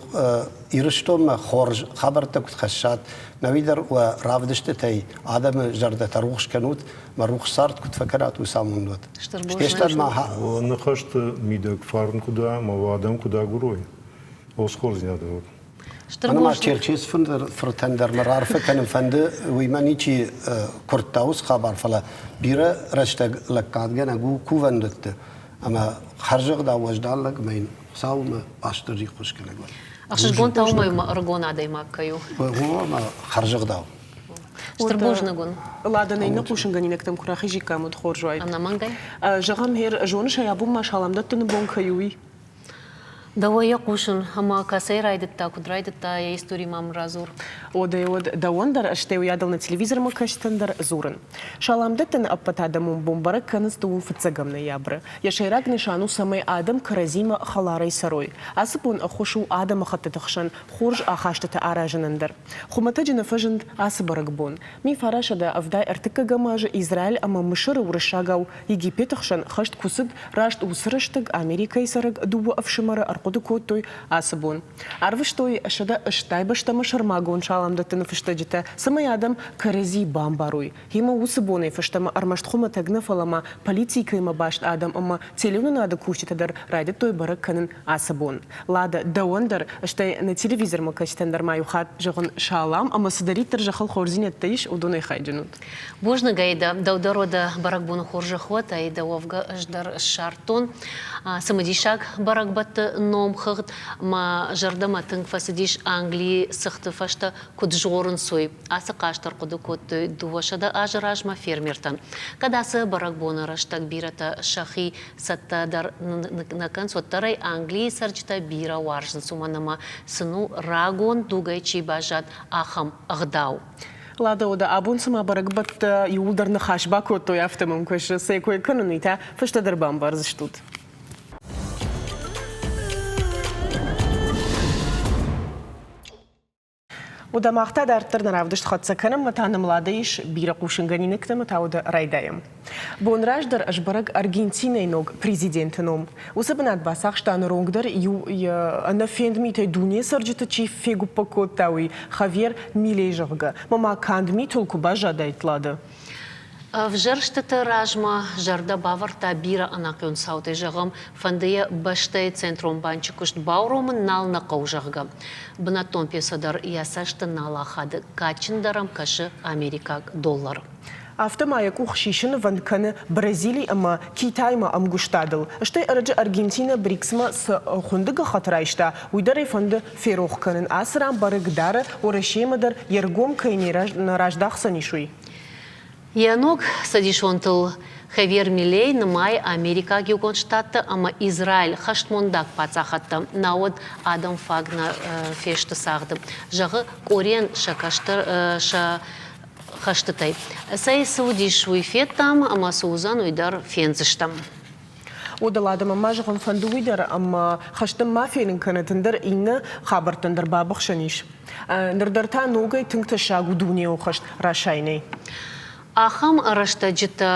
Ирыстонмӕ хорз хабӕрттӕ куыд хӕссат, нӕуи дӕр уӕ равдыстытӕй адӕмы зӕрдӕтӕ рухс кӕнут, мӕ рухс цард куыд фӕкӕнат, уыцы амонд уӕд. Стыр ма Ныхӕсты мидӕг фарн куыд ӕмӕ адӕм куыд агурой, уыцы хорздзинады уӕд. Мӕнӕ ма Черчес фыртӕн дӕр мӕ раарфӕ кӕнын фӕнды, уый мӕ ничи куырдта уыцы хабар, фӕлӕ бирӕ рӕстӕг лӕггадгӕнӕг у кувӕндӕтты ӕмӕ хӕрзӕгъдау уӕздан лӕг мӕ йын Хуыцаумӕ Уастырджи ххуысгӕнӕг уӕд. Ӕхсызгон та уымӕй ӕмӕ ӕрыгон адӕймаг кӕй у. Ӕмӕ хӕрзӕгъдау. Стыр бузныг уын. Ладанӕй нӕ хъусынгӕнинӕгтӕм куы рахизиккам, уӕд хорз уаид. Ӕнӕмӕнгӕй. Зӕгъӕм, гъер, зоныс ӕй, абон ма салам дӕттыны бон кӕй у, уый? Дӕуӕй йӕ хъусын, ӕмӕ кӕцӕй райдыдта, куыд райдыдта, йӕ истори мӕм радзур. Уӕдӕй уӕд дӕуӕн дӕр, стӕй уыйадыл нӕ телевизормӕ кӕсджытӕн дӕр дзурын. Салам дӕттыны ӕппӕтадӕмон бон бӕрӕг кӕнынц дыууын фыццӕгӕм ноябры. Йӕ сӕйраг нысан у, цӕмӕй адӕм кӕрӕдзимӕ хӕларӕй цӕрой. Ацы бон ӕххуыс у адӕмыхӕттыты хсӕн хорз ахастытӕ аразынӕн дӕр. Хуымӕтӕджы нӕ фӕзынд ацы бӕрӕгбон. 1973 азы Израиль ӕмӕ Мысыры уырыссагау Египеты хсӕн хӕст куы цыд, раст уыцы рӕстӕг Америкӕйы цӕрӕг дыууӕ ӕфсымӕры ӕрхъуыды кодтой ацы бон. Арвыстой 180 бӕстӕмӕ сӕрмагонд саламдӕттыны фыстӕджытӕ, цӕмӕй адӕм кӕрӕдзи бамбарой. Гъемӕ уыцы бонӕй фӕстӕмӕ ӕрмӕст хуымӕтӕг нӕ, фӕлӕ ма политикӕимӕ баст адӕм ӕмӕ телеуынынады кусджытӕ дӕр райдыдтой бӕрӕг кӕнын ацы бон. Лада, дӕуӕн дӕр, стӕй нӕ телевизормӕ кӕсджытӕн дӕр ма иу хатт зӕгъын салам ӕмӕ цыдӕриддӕр зӕххыл хорздзинӕдтӕ ис, уыдонӕй хайджын ут. Бузныг ӕй дӕ, дӕу дӕр уӕдӕ бӕрӕгбоны хорзӕх уӕд, ӕй дӕ уӕвгӕ ӕз дӕр ссардтон. Цымыдисаг бӕрӕгбӕтты номхыгъд мӕ зӕрдӕмӕ тынг фӕцыдис Английы цыхты фӕстӕ куыд згъорынц, уый. Ацы хъазт ӕрхъуыды кодтой 200 азы размӕ фермертӕн. Кӕд ацы бӕрӕгбоны рӕстӕг бирӕтӕ сӕхи цӕттӕ дӕр нӕ кӕнынц, уӕддӕр ӕй Английы цӕрджытӕ бирӕ уарзынц, уымӕн ӕмӕ сын у рагон дугӕй чи баззад, ахӕм ӕгъдау. Лада, уӕдӕ абон цыма бӕрӕгбӕттӕ иууылдӕр ныхас бакодтой, афтӕ мӕм кӕсы, сӕ кой кӕнын, уый та фӕстӕдӕр бамбардзыстут. Уӕдӕ мах та дарддӕр нӕ равдыст хӕццӕ кӕнӕм ӕмӕ та нӕм Лада ис бирӕ хъусынгӕнинӕгтӕ ӕмӕ та уӕдӕ райдайӕм. Бон раздӕр ӕз бӕрӕг Аргентинӕйы ног президенты ном. Уыцы бынат бацахста ныронг дӕр иу ӕнӕфенд митӕй дуне цӕрджыты чи фегуыппӕг кодта, уый Хавьер Милей, зӕгъгӕ. Мӕ ма канд митыл куы баззадаид Лада. Ӕвзӕрстыты размӕ зӕрдӕ бавӕрдта бирӕ ӕнахъион цаутӕй, зӕгъӕм, фӕнды йӕ бӕстӕйы центрон банчы куыст бауромын нал нӕ хъӕуы, зӕгъгӕ. Бынӕттон пьесӕ дӕр йӕ цӕсты нал ахады, кадджындӕр ӕм кӕсы америкаг доллар. Афтӕ ма йӕ къух сисынвӕнд кӕны Бразили ӕмӕ Китаймӕ ӕмгуыстадыл. Стӕй ӕрӕджы Аргентинӕ БРИКС-мӕ цы хуынды гӕххӕтт райста, уый дӕр ӕй фӕнды ферох кӕнын. Ацы ран бӕрӕг дары, Уӕрӕсемӕ дӕр йе ргом кӕй нӕ раздахдзӕнис, уый. Йӕ ног цӕдисонтыл Хавьер Милей нымайы Америкаг Иугонд Штаттӕ ӕмӕ Израиль хӕстмондаг паддзахӕдтӕ, науӕд адӕм фаг нӕ фесты цагъды, зӕгъы Къорийӕн сӕ кӕстӕр сӕ хӕстытӕй. Цӕй цы уыдис, уый федтам ӕмӕ цы уыдзӕн, уый дӕр фендзыстӕм. Уӕдӕ адӕмӕн ма зӕгъын фӕнды уый дӕр, ӕмӕ хӕстӕн ма фенын кӕнӕт ӕндӕр иннӕ хабӕрттӕн дӕр бабыхсӕн ис. Ныр дӕр та ногӕй тынг тӕссаг у дунеон хӕст расайынӕй. Ахӕм рӕстӕджытӕ,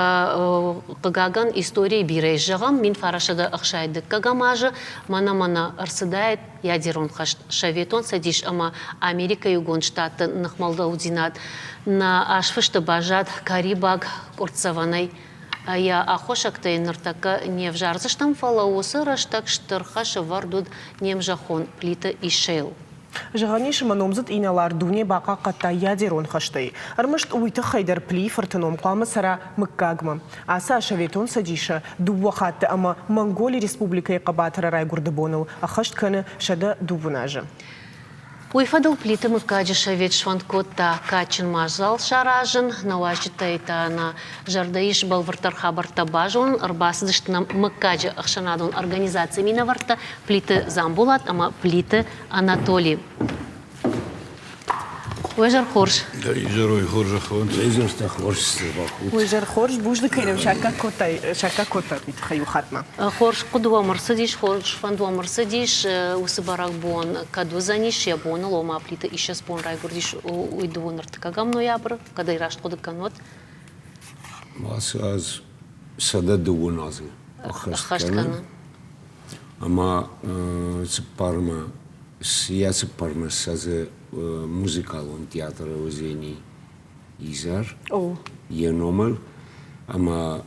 хъыгагӕн, историйы бирӕ ис. Зӕгъӕм, 1960 азы мӕнӕ-мӕнӕ ӕрцыдаид ядерон хӕст. Советон Цӕдис ӕмӕ Америкӕйы Иугонд Штатты ныхмӕлӕуддзинад нӕ азфысты баззад Карибаг къуырцдзӕвӕнӕй. Йӕ аххосӕгтӕ йын ныртӕккӕ не взардзыстӕм, фӕлӕ уыцы рӕстӕг стыр хӕс ӕвӕрд уыд не мзӕххон Плиты Иссӕйыл. Зӕгъӕн ис, ӕмӕ номдзыд инӕлар дуне бахъахъхъӕдта ядерон хӕстӕй. Ӕрмӕст уый тыххӕй дӕр Плийы фырты ном хъуамӕ цӕра мыггагмӕ. Ацы аз Советон Цӕдисы дыууӕ хатты ӕмӕ Монголийы Республикӕйы хъӕбатыры райгуырды боныл ӕххӕст кӕны 102 азы. Уый фӕдыл Плиты мыггаджы совет сфӕнд кодта кадджын мадзал саразын. Нӕ уазджытӕй та нӕ зӕрдӕ ис бӕлвырддӕр хабӕрттӕ базонын. Ӕрбацыдысты нӕм мыггаджы ӕхсӕнадон организацийы минӕвӕрттӕ Плиты Дзамболат ӕмӕ Плиты Анатоли. Уӕ зӕр хорз. Изӕрой хорзӕх уӕнт. Изӕртӕ хорз бахудт. Уый зӕр хорз, бузныг кӕй нӕм саккаг кодтай, саккаг кодтат уый тыххӕй иу хатмӕ. Хорз хъуыды уӕм ӕрцыдис, хорз фӕнд уӕм ӕрцыдис уыцы бӕрӕгбон кӕд уыдзӕнис йӕ боныл, ома Плиты Иссӕ цы бон райгуырдис, уый дыууын ӕртыккӕгӕм ноябры, кӕд ӕй раст хъуыды кӕнут? Ацы аз 120 азы ӕххӕст кӕны. Ӕмӕ цыппармӕ, йӕ цыппармӕ ссӕдзы музыкалон театры уыдзӕни изӕр йӕ номыл ӕмӕ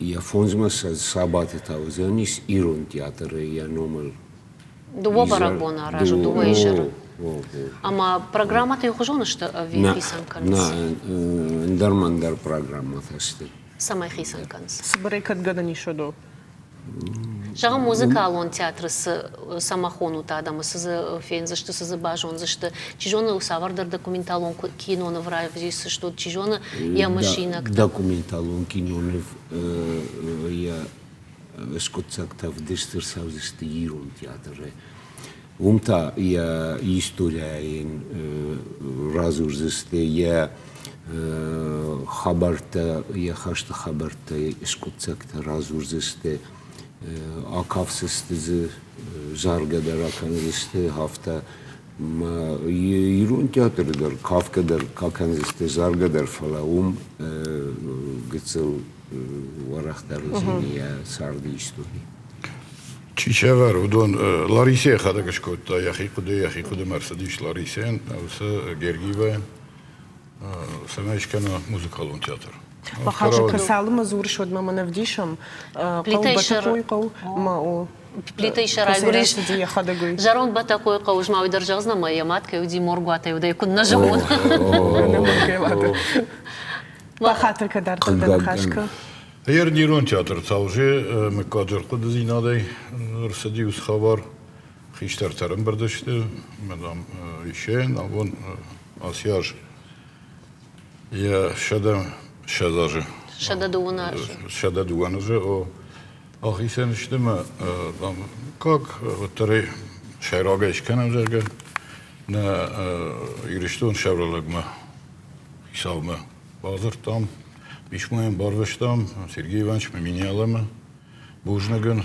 йӕ фондзмӕ сабаты та уыдзӕнис ирон театры йӕ номыл. Дыууӕ бӕрӕгбоны аразут, дыууӕ изӕры. Ӕмӕ программӕтӕ иухуызон сты ӕви хицӕн кӕнынц? Нӕ, ӕндӕр ма ӕндӕр программӕтӕ сты. Цӕмӕй хицӕн кӕнынц? Цыбырӕй кӕд гӕнӕн ис уыдон? Зӕгъӕм, музыкалон театры цы цӕмӕ хонут адӕмы, цы дзы фендзысты, цы дзы базондзысты? Чи зоны, цавӕрдӕр документалон киноныв равдисдзыстут, чи зоны, йӕ мысинӕгтӕ. Документалон киноныв йӕ скъуыддзӕгтӕ ӕвдыст ӕрцӕудзысты ирон театры. Уым та йӕ историйӕ радзурдзысты йӕ хабӕрттӕ, йӕ хӕсты хабӕрттӕ, скъуыддзӕгтӕ радзурдзысты, акафдзысты дзы, заргӕ дӕр акӕндзысты, афтӕ ирон театры дӕр кафгӕ дӕр акӕндзысты, заргӕ дӕр, фӕлӕ уым гыццыл уӕрӕхдӕр уыдзӕни йӕ царды истори. Чи сӕвӕры, уыдон Ларисӕ йӕхӕдӕг скодта йӕхи хъуыды, йӕхи хъуыдымӕ ӕрцыдис Ларисӕйӕн, уыцы Гергиевайӕн, цӕмӕй скӕна музыкалон театр. Бахазы цалынмӕ дзурыс, уӕдмӕ мӕн ӕвдисӕм. Хъӕу Бӕтӕхъойы хъӕу ма о. Плитӕй сӕ райгуырис. Зӕронд Бӕтӕхъойы хъӕуы ма уый дӕр зӕгъдзынӕ, ӕмӕ йӕ мад кӕй уыди Моргуатӕй, уыдӕй куыд нӕ зӕгъон. Бахатыр кӕ дарддӕр дӕ ныхас кӕ. Ирон театр Цалже мыггаджы ӕрхъуыдыдзинадӕй ӕрцыди уыцы хабар. Хистӕртӕ ӕрӕмбырд сты, мадам Исен, абон ацы аз йӕ 120 азы. 102 азы. 102 азы, о. Ахицӕн сты мӕ, дам, как, уӕддӕр сӕйрагӕй скӕнӕм, зӕгъгӕ, нӕ Ирыстон сӕврӕлӕгмӕ, хицаумӕ бадзырдтам. Писмо йӕм барвыстам Сергей Ивановичмӕ Меняйломӕ. Бузныг ын.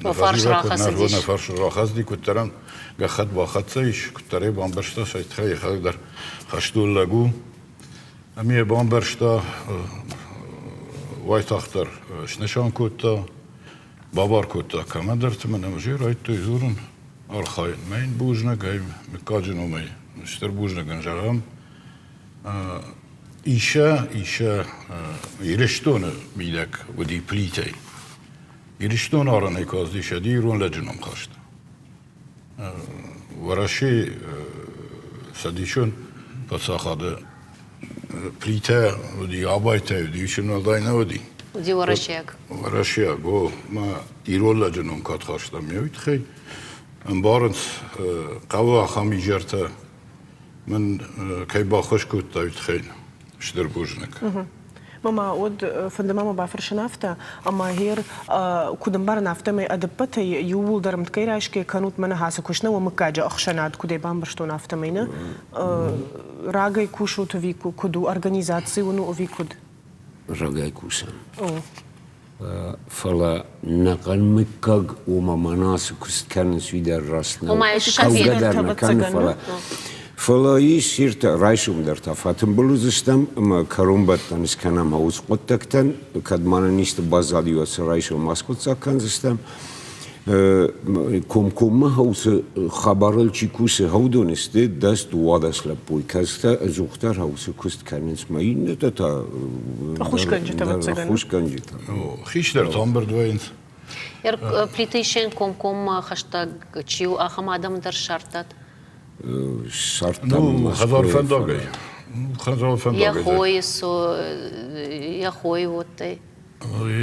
Фарс рахӕцыдис. Нӕ фарс рахӕцыди, куыддӕр ӕм гӕххӕтт бахӕццӕ ис, куыддӕр ӕй бамбӕрста, сӕ тыххӕй йӕхӕдӕг дӕр хӕстон лӕг у. Ӕмӕ йӕ бамбӕрста, уайтагъддӕр снысан кодта, бабар кодта кӕмӕдӕрты, мӕнӕ уже райдыдтой дзурын, архайын. Мӕ йын бузныг ӕй мыггаджы номӕй стыр бузныг ын зӕгъӕм. Исӕ, Исӕ Ирыстоны мидӕг уыди Плитӕй. Ирыстоны арӕнӕй куы ацыдис, уӕд ирон лӕджы ном хаста. Уӕрӕсейы цӕдисон паддзахады Плитӕ уыди, Абайтӕ уыди, уый уӕлдай нӕ уыди. Уыди уӕрӕсейаг. Уӕрӕсейаг, о, мӕ ирон лӕджы ном кӕд хастам, уый тыххӕй ӕмбарынц, хъӕуы ахӕм изӕртӕ мын кӕй баххуыс кодта, уый тыххӕй стыр бузныг. Мама, уӕд фӕнды ма мӕ бафӕрсын афтӕ, ӕмӕ гъер куыд ӕмбарын, афтӕмӕй ӕдӕппӕтӕй иууылдӕр ӕмткӕй райсгӕ кӕнут мӕнӕ ацы куыст, нӕ уӕ мыггаджы ӕхсӕнад, куыд ӕй бамбӕрстон, афтӕмӕй нӕ? Рагӕй кусут ӕви куыд у, организаци уын у ӕви куыд? Рагӕй кусӕм. Фӕлӕ нӕхъӕн мыггаг, ома мӕнӕ ацы куыст кӕнынц, уый дӕр раст нӕу. Кӕугӕ дӕр нӕ кӕны, фӕлӕ фӕлӕ ис иртӕ райсом дӕр та фӕтымбыл уыдзыстӕм ӕмӕ кӕронбӕттӕн скӕнӕм уыцы хъуыддӕгтӕн, кӕд ма нын исты баззади, уӕд сӕ райсом аскъуыддзаг кӕндзыстӕм. Комкоммӕ хауцы хабарыл чи кусы, уыдон сты 10-12 лӕппуйы, кӕцытӕ ӕдзухдӕр хауцы куыст кӕнынц, мӕ иннӕтӕ та ӕххуысгӕнджытӕ, ӕвӕццӕгӕн. Ӕххуысгӕнджытӕ. Хистӕртӕ ӕмбырд вӕййынц. Плиты Исен комкоммӕ хӕстӕг чи у, ахӕм адӕмы дӕр ссардтат? Ссардтам. Ну, хӕдзар фӕндагӕй. Хӕдзар фӕндагӕй. Йӕ хойы, йӕ хойы уодтӕй.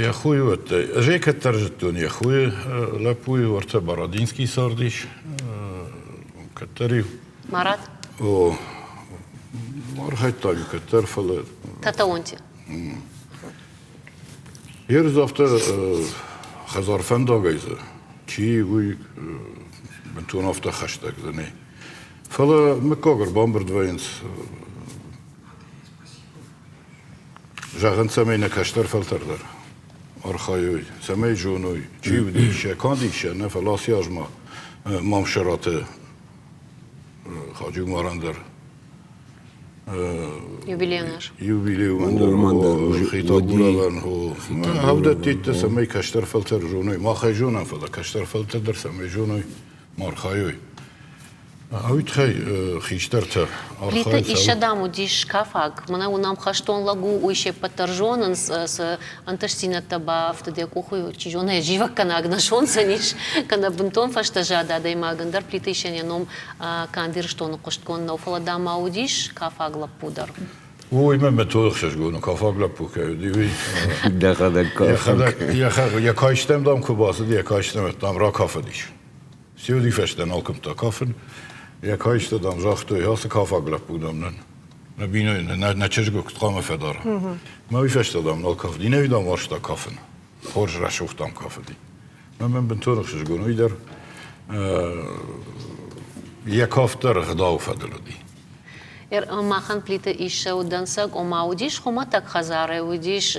Йӕ хойы уӕддӕй. Ӕз ӕй кӕддӕр зыдтон йӕ хойы лӕппуйы, уӕртӕ Бородинский цардис кӕддӕр-иу. Марат? О, архайдта-иу кӕддӕр, фӕлӕ... Татаонти? Ерыз афтӕ хӕдзар фӕндагӕй дзы, чи уый бынтон афтӕ хӕстӕг дзы нӕй. Фӕлӕ мыггаг ӕрбамбырд вӕййынц, зӕгъын, цӕмӕй нӕ кӕстӕр фӕлтӕр дӕр архайой, цӕмӕй зоной, чи уыди сӕ, канд исӕ нӕ, фӕлӕ ацы аз ма Мамсыраты Хаджумарӕн дӕр Юбилейон аз. Юбилейон дӕр, Хетӕгуравӕн, ӕвдӕттиттӕ, цӕмӕй кӕстӕр фӕлтӕр зоной. Мах ӕй зонӕм, фӕлӕ кӕстӕр фӕлтӕр дӕр цӕмӕй зоной, ма архайой. Уый тыххӕй хистӕртӕ Плиты Иссӕ, дам, уыдис скафаг. Мӕнӕ уынӕм хӕстон лӕг у, уый се ппӕт дӕр зонынц, цы ӕнтыстдзинӕдтӕ бафтыд йӕ къухы, чи зоны, йӕ зивӕггӕнаг нӕ зондзӕнис, кӕнӕ бынтон фӕстӕзад адӕймаг, ӕндӕр Плиты Иссӕн йӕ ном канд Ирыстоны хъуыстгонд нӕу, фӕлӕ, дам, ма уыдис кафаг лӕппу дӕр. Уый мӕ мӕ ӕхсызгон у, кафаг лӕппу кӕй уыди, уый. Дӕхӕдӕг кафаг. Йӕ кайстӕм, дам, куы бацыд, йӕ кайстӕм, дам, ракафыдис. Сеуди фӕстӕ нал куымдта кафын. Йӕ каистӕ, дам, загътой, ацы кафаг лӕппу, дам, нын нӕ биной, нӕ чызгы куыд хъуамӕ фӕдара. Мӕ уый фӕстӕ, дам, нал кафыди. Нӕ дам, уарзта кафын. Хорз рӕсугъд, дам, кафыди. Мӕ мӕн бынтон ӕхсызгон уый дӕр йӕ кафт дӕр ӕгъдауы фӕдыл уыди. Махӕн Плиты Иссӕ у дӕнцӕг, ома уыдис хуымӕтӕг хӕдзарӕй, уыдис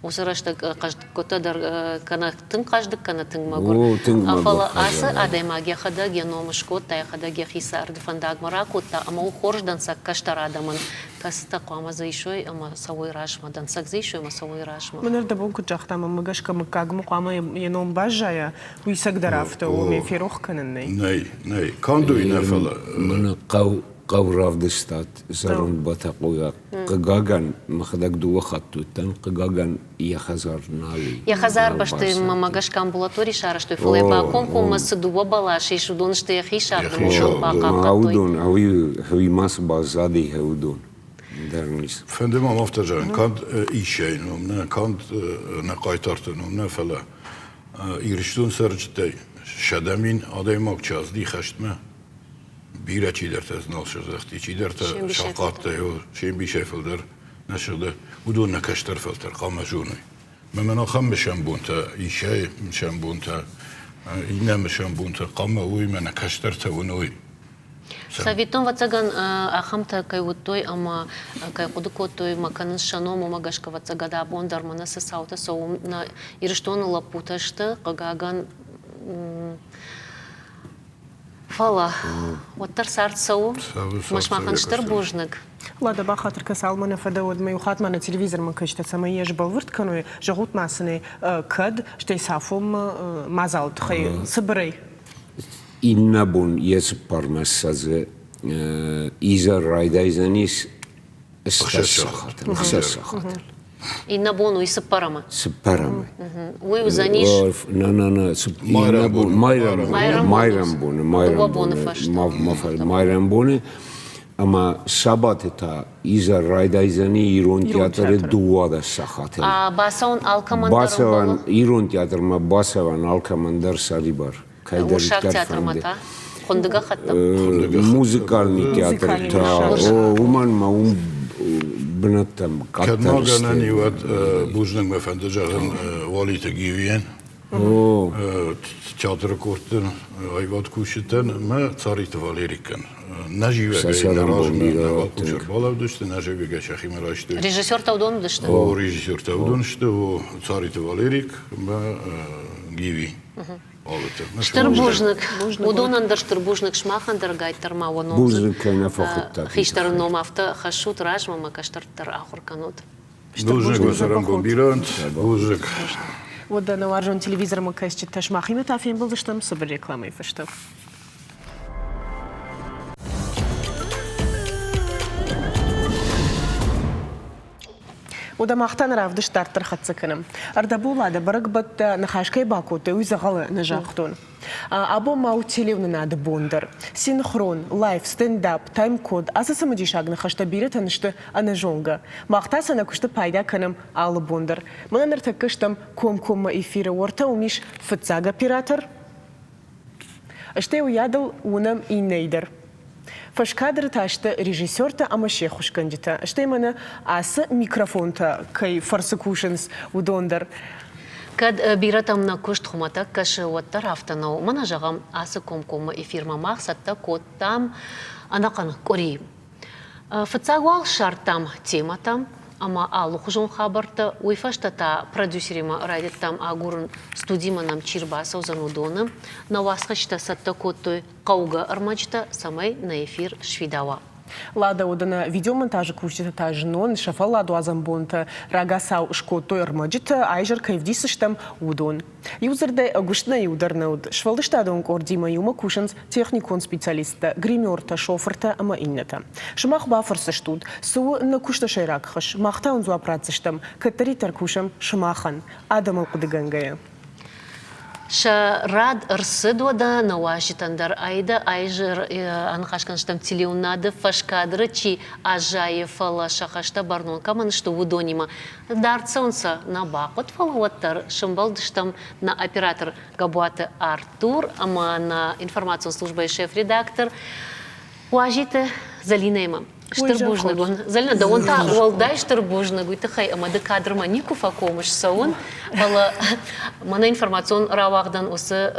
уыцы рӕстӕг хъӕздгуытӕ дӕр кӕнӕ тынг хъӕздыг, кӕнӕ тынг мӕгуыр. Фӕлӕ ацы адӕймаг йӕхӕдӕг йӕ ном скодта, йӕхӕдӕг йӕхи царды фӕндагмӕ ракодта ӕмӕ у хорз дӕнцӕг кӕстӕр адӕмӕн, кӕцытӕ хъуамӕ дзы исой ӕмӕ цӕуой размӕ, дӕнцӕг дзы исой ӕмӕ цӕуой размӕ. Мӕн ӕрдӕбон куыд загъта, мӕнмӕ гӕсгӕ мыггагмӕ хъуамӕ йӕ ном баззайа, Уый цӕгдӕр афтӕ у, ме ферох кӕнын нӕй. Нӕй, нӕй. Канд уый нӕ, фӕлӕ. Мӕнӕ хъӕу, хъӕу равдыстат зӕронд Бӕтӕхъойаг. Хъыгагӕн, мӕхӕдӕг дыууӕ хатты уыдтӕн, хъыгагӕн, йӕ хӕдзар нал и. Йӕ хӕдзар бӕсты мӕ гӕсгӕ амбулатори сарӕзтой, фӕлӕ йӕ бакомкоммӕ цы дыууӕ бӕласы ис, уыдон сты йӕхи сӕрды мусыл бахъахъхъӕдтой. Уыдон, уый ма цы баззади, уыдон. Дӕр ницы. Фӕнды мӕм афтӕ зӕгъын, канд Исӕйы ном нӕ, канд нӕ хъайтарты ном нӕ, фӕлӕ Ирыстон цӕрджытӕй 100 000 адӕймаг чи ацыди хӕстмӕ, бирӕ чидӕртӕ дзы нал сыздӕхти, чидӕртӕ сахъаттӕй, се мбисӕй фылдӕр нӕ сыгъды, уыдон нӕ кӕстӕр фӕлтӕр хъуамӕ зоной. Мӕнӕн ахӕм мысӕн бонтӕ, Исӕйы мысӕн бонтӕ, иннӕ мысӕн бонтӕ хъуамӕ уой, мӕнӕ кӕстӕртӕ уыной. Цӕвиттон, ӕвӕццӕгӕн, ахӕмтӕ кӕй уыдтой ӕмӕ кӕй хъуыды кодтой ӕмӕ кӕнынц сӕ ном, уымӕ гӕсгӕ, ӕвӕццӕгӕн, абон дӕр мӕнӕ цы цаутӕ цӕуы, уым нӕ Ирыстоны лӕппутӕ сты, хъыгагӕн, фӕлӕ уӕддӕр цард цӕуы. Ӕмӕ сымахӕн стыр бузныг. Лада, бахатыр кӕ, цалынмӕ нӕ фӕдӕ, уӕдмӕ иу хатт ма нӕ телевизормӕ кӕсджытӕ, цӕмӕй йӕ сбӕлвырд кӕной, зӕгъут ма сын ӕй, кӕд, стӕй цафонмӕ мадзалы тыххӕй цыбырӕй. Иннӕ бон йӕ цыппармӕ ссӕдзы изӕр райдайдзӕнис ӕхсӕз сахатыл. Ӕхсӕз сахатыл. Иннӕ бон уый цыппӕрӕмы? Цыппӕрӕмы. Уый уыдзӕнис? На, на, на, майрӕмбоны. Майрӕмбоны. Дыууӕ боны фӕстӕ. Майрӕмбоны. Ӕмӕ сабаты та изӕр райдайдзӕни ирон театры 12 сахатыл. Бацӕуын алкӕмӕн дӕр Бацӕуӕн ирон театрмӕ бацӕуӕн алкӕмӕн дӕр сӕрибар. Уырыссаг театрмӕ та? Хуынды гӕххӕттӕ? Музыкальный театр та, уымӕн ма уым бынӕттӕм къаддӕр Кӕд ма гӕнӕн и, уӕд бузныг мӕ фӕнды зӕгъын Уалиты Гивийӕн, театры къордты аивад кусджытӕн ӕмӕ Цариты Валерикӕн. Нӕ зивӕгӕй нӕ размӕ нӕ уӕлхъус ӕрбалӕудысты, нӕ зивӕгӕй сӕхимӕ райстой. Режиссертӕ уыдон уыдысты? О, режиссертӕ уыдон сты, о, Цариты Валерик ӕмӕ Гиви. Стыр бузныг. Уыдонӕн дӕр стыр бузныг, сымахӕн дӕр гайддӕр ма уӕ ном. Бузныг, кӕй нӕ фӕхуыдтат. Хистӕры ном афтӕ хӕссут размӕ, мӕ кӕстӕрты дӕр ахуыр кӕнут. Бузныг, уӕ цӕрӕнбон бирӕ уӕнт. Бузныг. Уӕдӕ нӕ уарзон телевизормӕ кӕсджытӕ сымахимӕ та фембӕлдзыстӕм цыбыр рекламӕйы фӕстӕ. Уӕдӕ мах та нӕ равдыст дарддӕр хӕццӕ кӕнӕм. Ӕрдӕболады бӕрӕгбӕттӕ ныхас кӕй бакодтой, уый дзӕгъӕлы нӕ загътон. Абон ма у телеуынынады бон дӕр. Синхрон, лайв, стендап, тайм-код ацы цымыдисаг ныхӕстӕ бирӕтӕн сты ӕнӕзонгӕ. Мах та сӕ нӕ куысты пайда кӕнӕм алы бон дӕр. Мӕнӕ ныртӕккӕ стӕм комкоммӕ эфиры, уӕртӕ уым ис фыццаг оператор, Стӕй уыйадыл уынӕм иннӕйы дӕр. Фӕскадры та сты режиссертӕ ӕмӕ се ххуысгӕнджытӕ, стӕй мӕнӕ ацы микрофонтӕ кӕй фӕрцы кусынц, уыдон дӕр. Кӕд бирӕтӕм нӕ куыст хуымӕтӕг кӕсы, уӕддӕр афтӕ нӕу. Мӕнӕ зӕгъӕм, ацы комкоммӕ эфирмӕ мах цӕттӕ кодтам. ӕнӕхъӕн къуыри. Фыццаг уал ссардтам темӕтӕ ӕмӕ алыхуызон хабӕрттӕ, уый фӕстӕ та продюсеримӕ райдыдтам агурын, студимӕ нӕм чи рбацӕудзӕн, уыдоны. Нӕ уацхӕсджытӕ цӕттӕ кодтой хъӕугӕ ӕрмӕджытӕ, цӕмӕй нӕ эфир сфидауа. Лада уыдыны видеомонтажы кусджытӕ та знон сӕ фӕлладуадзӕн бонтӕ рагацау скодтой ӕрмӕджытӕ, айзӕр кӕй вдисдзыстӕм, уыдон. Иу дзырдӕй, ӕгуыст нӕ иу дӕр нӕ уыд. Сфӕлдыстадон къордимӕ иумӕ кусынц техникон специалисттӕ, гримертӕ, шофыртӕ ӕмӕ иннӕтӕ. Сымах бафӕрсдзыстут, цы у нӕ куысты сӕйраг хӕс, мах та уын дзуапп ратдзыстӕм, кӕддӕриддӕр кусӕм сымахӕн, адӕмыл хъуыдыгӕнгӕйӕ. Сӕ рад ӕрцыд уӕдӕ нӕ уазджытӕн дӕр Аидӕ айзӕр аныхас кӕндзыстӕм телеуынады фӕскадры чи аззайы, фӕлӕ сӕ хӕстӕ бӕрнон кӕмӕн сты, уыдонимӕ. Дард цӕуын сӕ нӕ бахъуыд, фӕлӕ уӕддӕр сӕмбӕлдыстӕм нӕ оператор Габуаты Артур ӕмӕ нӕ информацион службӕйы шеф-редактор Уазиты Зӕлинӕимӕ. Стыр бузныг уын. Зӕлинӕ, дӕуӕн та уӕлдай стыр бузныг уый тыххӕй, ӕмӕ ды кадрмӕ никуы фӕкомыс цӕуын, фӕлӕ мӕнӕ информацион рауагъдӕн уыцы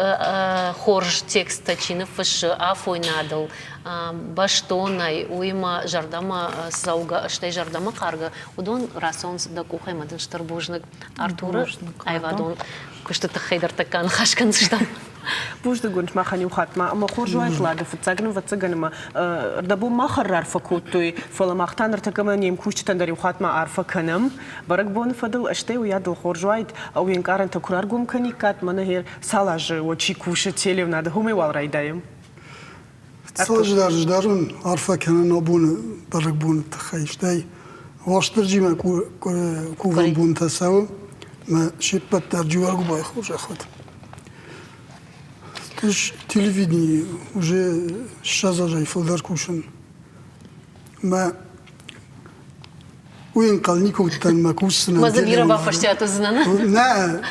хорз тексттӕ чи ныффыссы афойнадыл, бӕстонӕй, уыимӕ зӕрдӕмӕ цӕугӕ, стӕй зӕрдӕмӕ хъаргӕ, уыдон рацӕуынц дӕ къухӕй ӕмӕ дын стыр бузныг. Артуры аивадон куысты тыххӕй дӕр тӕккӕ аныхас кӕндзыстӕм. Бузныг уын махӕн иу хатт ма ӕмӕ хорз уаид Лада фыццаг нывӕццӕгӕн ӕмӕ рдӕбон мах ӕррарфӕ кодтой, фӕлӕ мах та ныртӕккӕ мӕ не мкусджытӕн дӕр иу хатт ма арфӕ кӕнӕм бӕрӕгбоны фӕдыл, стӕй уыйадыл хорз уаид, уе нкъарӕнтӕ куы раргом кӕниккат, мӕнӕ гъер цал азы уӕ чи кусы телеуынады, уымӕй уал райдайӕм. Фыццаджыдӕр здӕрын арфӕ кӕнын абоны бӕрӕгбоны тыххӕй, стӕй Уастырджимӕ кувӕн бонтӕ цӕуы, мӕ се ппӕт дӕр Джиуӕргуыбайы хорзӕх уӕд. Ӕз телевиденийы уже 20 азӕй фылдӕр кусын. Мӕ уый ӕнхъӕл никуы уыдтӕн, мӕ кусдзынӕн. Мӕ дзы бирӕ бафӕстиат уыдзынӕн. Нӕ,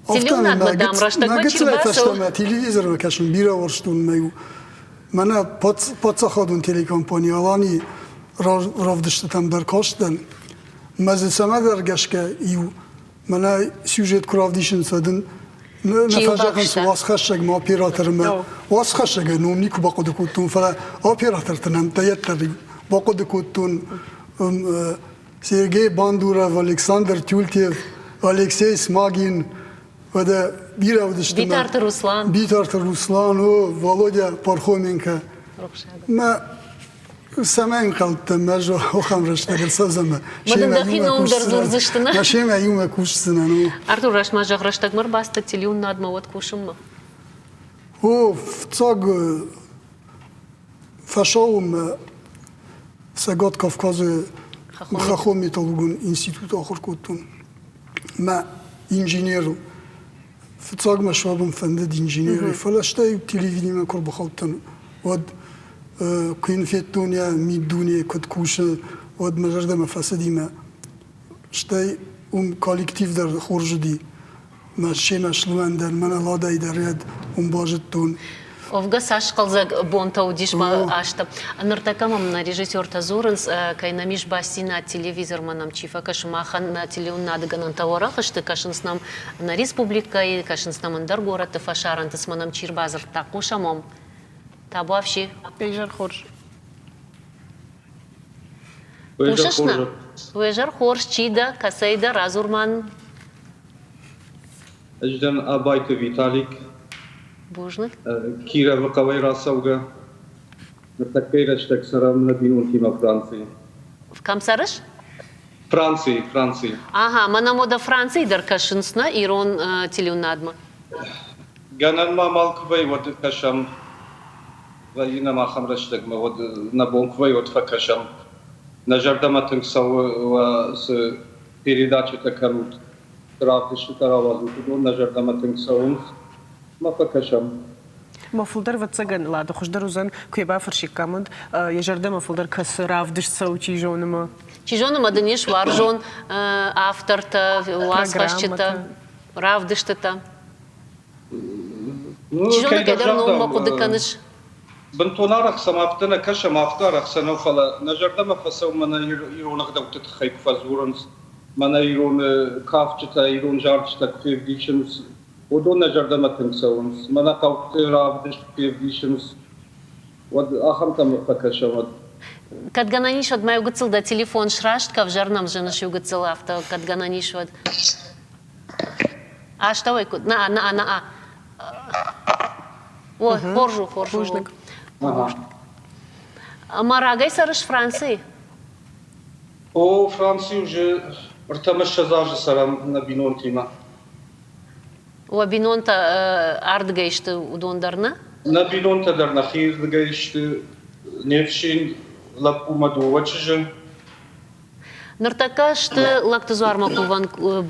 Телеуынадмӕ дам рӕстӕгмӕ чи рбацӕуы. Телевизормӕ кӕсын бирӕ уарзтон мӕ-иу мӕнӕ паддзахадон телекомпани Алани равдыстытӕм дӕр кастӕн. Мӕ дзы цӕмӕдӕр гӕсгӕ иу мӕнӕ сюжет куы равдисынц, уӕд ын нӕ фӕзӕгъынц уацхӕссӕгмӕ оператормӕ. Уацхӕссӕгӕй ном никуы бахъуыды кодтон, фӕлӕ операторты нӕмттӕ йеддӕр бахъуыды кодтон. Сергей Бандуров, Александр Тюльтев, Алексей Смагин, уӕдӕ бирӕ уыдысты. Битарты Руслан. Битарты Руслан, о, Володя Пархоменко. Мӕ цӕмӕй ӕнхъӕлдтӕн, мӕ ахӕм рӕстӕг ӕрцӕудзӕн мӕ. Мӕ дын дӕхи ном дӕр дзурдзысты, нӕ? Мӕ семӕ иумӕ кусдзынӕн, о. Артур, раст ма зӕгъ, рӕстӕгмӕ ӕрбацыдтӕ телеуынадмӕ уӕд кусынмӕ? О, фыццаг фӕсауынмӕ Цӕгат Кавказы хӕххон металлургон институты ахуыр кодтон. Мӕ инженерыл. Фыццаг мӕ суӕвын фӕндыд инженерӕй, фӕлӕ стӕй телевидениемӕ куы ӕрбахаудтӕн, уӕд куы йын федтон йӕ миддуне куыд кусы, уӕд мӕ зӕрдӕмӕ фӕцыди мӕ стӕй уым коллектив дӕр хорз уыди. Мӕ семӕ слымӕн дӕр, мӕнӕ Ладӕй дӕр ӕд уым базыдтон. Уӕвгӕ цас хъӕлдзӕг бонтӕ уыдис мӕ азты. Ныртӕккӕ мӕм нӕ режиссертӕ дзурынц, кӕй нӕм ис бастдзинад телевизормӕ нӕм чи фӕкӕсы, махӕн нӕ телеуынынады гӕнӕнтӕ уӕрӕх сты, кӕсынц нӕм нӕ республикӕйы, кӕсынц нӕм ӕндӕр горӕтты фӕсарӕнты, цымӕ нӕм чи рбадзырдта, хъусӕм уӕм. Табуафси. Изӕр хорз. Хъусыс нӕ? Уе хорз, чи дӕ, кӕцӕй дӕ, радзур ма нын. Ӕз дӕн Абайты Виталик. Бузныг. Кировы хъӕуӕй рацӕугӕ. Ныртӕккӕйы рӕстӕг цӕрӕм нӕ бинонтимӕ Францийы. Кӕм цӕрыс? Францийы, Францийы. Ага, мӕнӕ мода Францийы дӕр кӕсынц нӕ ирон телеуынадмӕ. Гӕнӕн ма мал куы вӕййы, уӕд кӕсӕм. Вӕййы нӕм ахӕм рӕстӕгмӕ, уӕд нӕ бон куы вӕййы, уӕд фӕкӕсӕм. Нӕ зӕрдӕмӕ тынг цӕуы цы передачӕтӕ кӕнут, цы равдыстытӕ рауадзут, уыдон нӕ зӕрдӕмӕ тынг цӕуынц. Мӕ фӕкӕсӕм. Мӕ фылдӕр ӕвӕццӕгӕн Лада хуыздӕр уыдзӕн, куы йӕ бафӕрсиккам, уӕд йӕ зӕрдӕмӕ фылдӕр кӕсы равдыст цӕуы, чи зоны мӕ. Чи зоны мӕ дын ис уарзон автортӕ, уацхӕсджытӕ, равдыстытӕ. Чи зоны, кӕддӕр номмӕ хъуыды кӕныс? Бынтон арӕх сӕм афтӕ нӕ кӕсӕм, афтӕ арӕх сӕ нӕу, фӕлӕ нӕ зӕрдӕмӕ фӕцӕуы мӕнӕ ирон ӕгъдӕутты тыххӕй куы фӕдзурынц, мӕнӕ ирон кафджытӕ, ирон зарджытӕ куы февдисынц, уыдон нӕ зӕрдӕмӕ тынг цӕуынц. Мӕнӕ хъӕуты равдыст куы февдисынц. Уӕд ахӕмтӕм фӕкӕсӕм, уӕд. Кӕд гӕнӕн ис, уӕд ма иу гыццыл дӕ телефон сраст, кӕвзӕр нӕм зыныс иу гыццыл афтӕ, кӕд гӕнӕн ис, уӕд. Астӕуӕй куыд? Нӕ, нӕ, нӕ. О, хорз у, хорз у. Ӕмӕ рагӕй цӕрыс Францийы? О, Францийы уже 23 азы цӕрӕм нӕ бинонтимӕ. Уӕ бинонтӕ ардыгӕй сты, уыдон дӕр нӕ? Нӕ бинонтӕ дӕр нӕхирдыгӕй сты. Не фсин лӕппумӕ дыууӕ чызджы. Ныртӕккӕ сты Лӕгты дзуармӕ кувӕн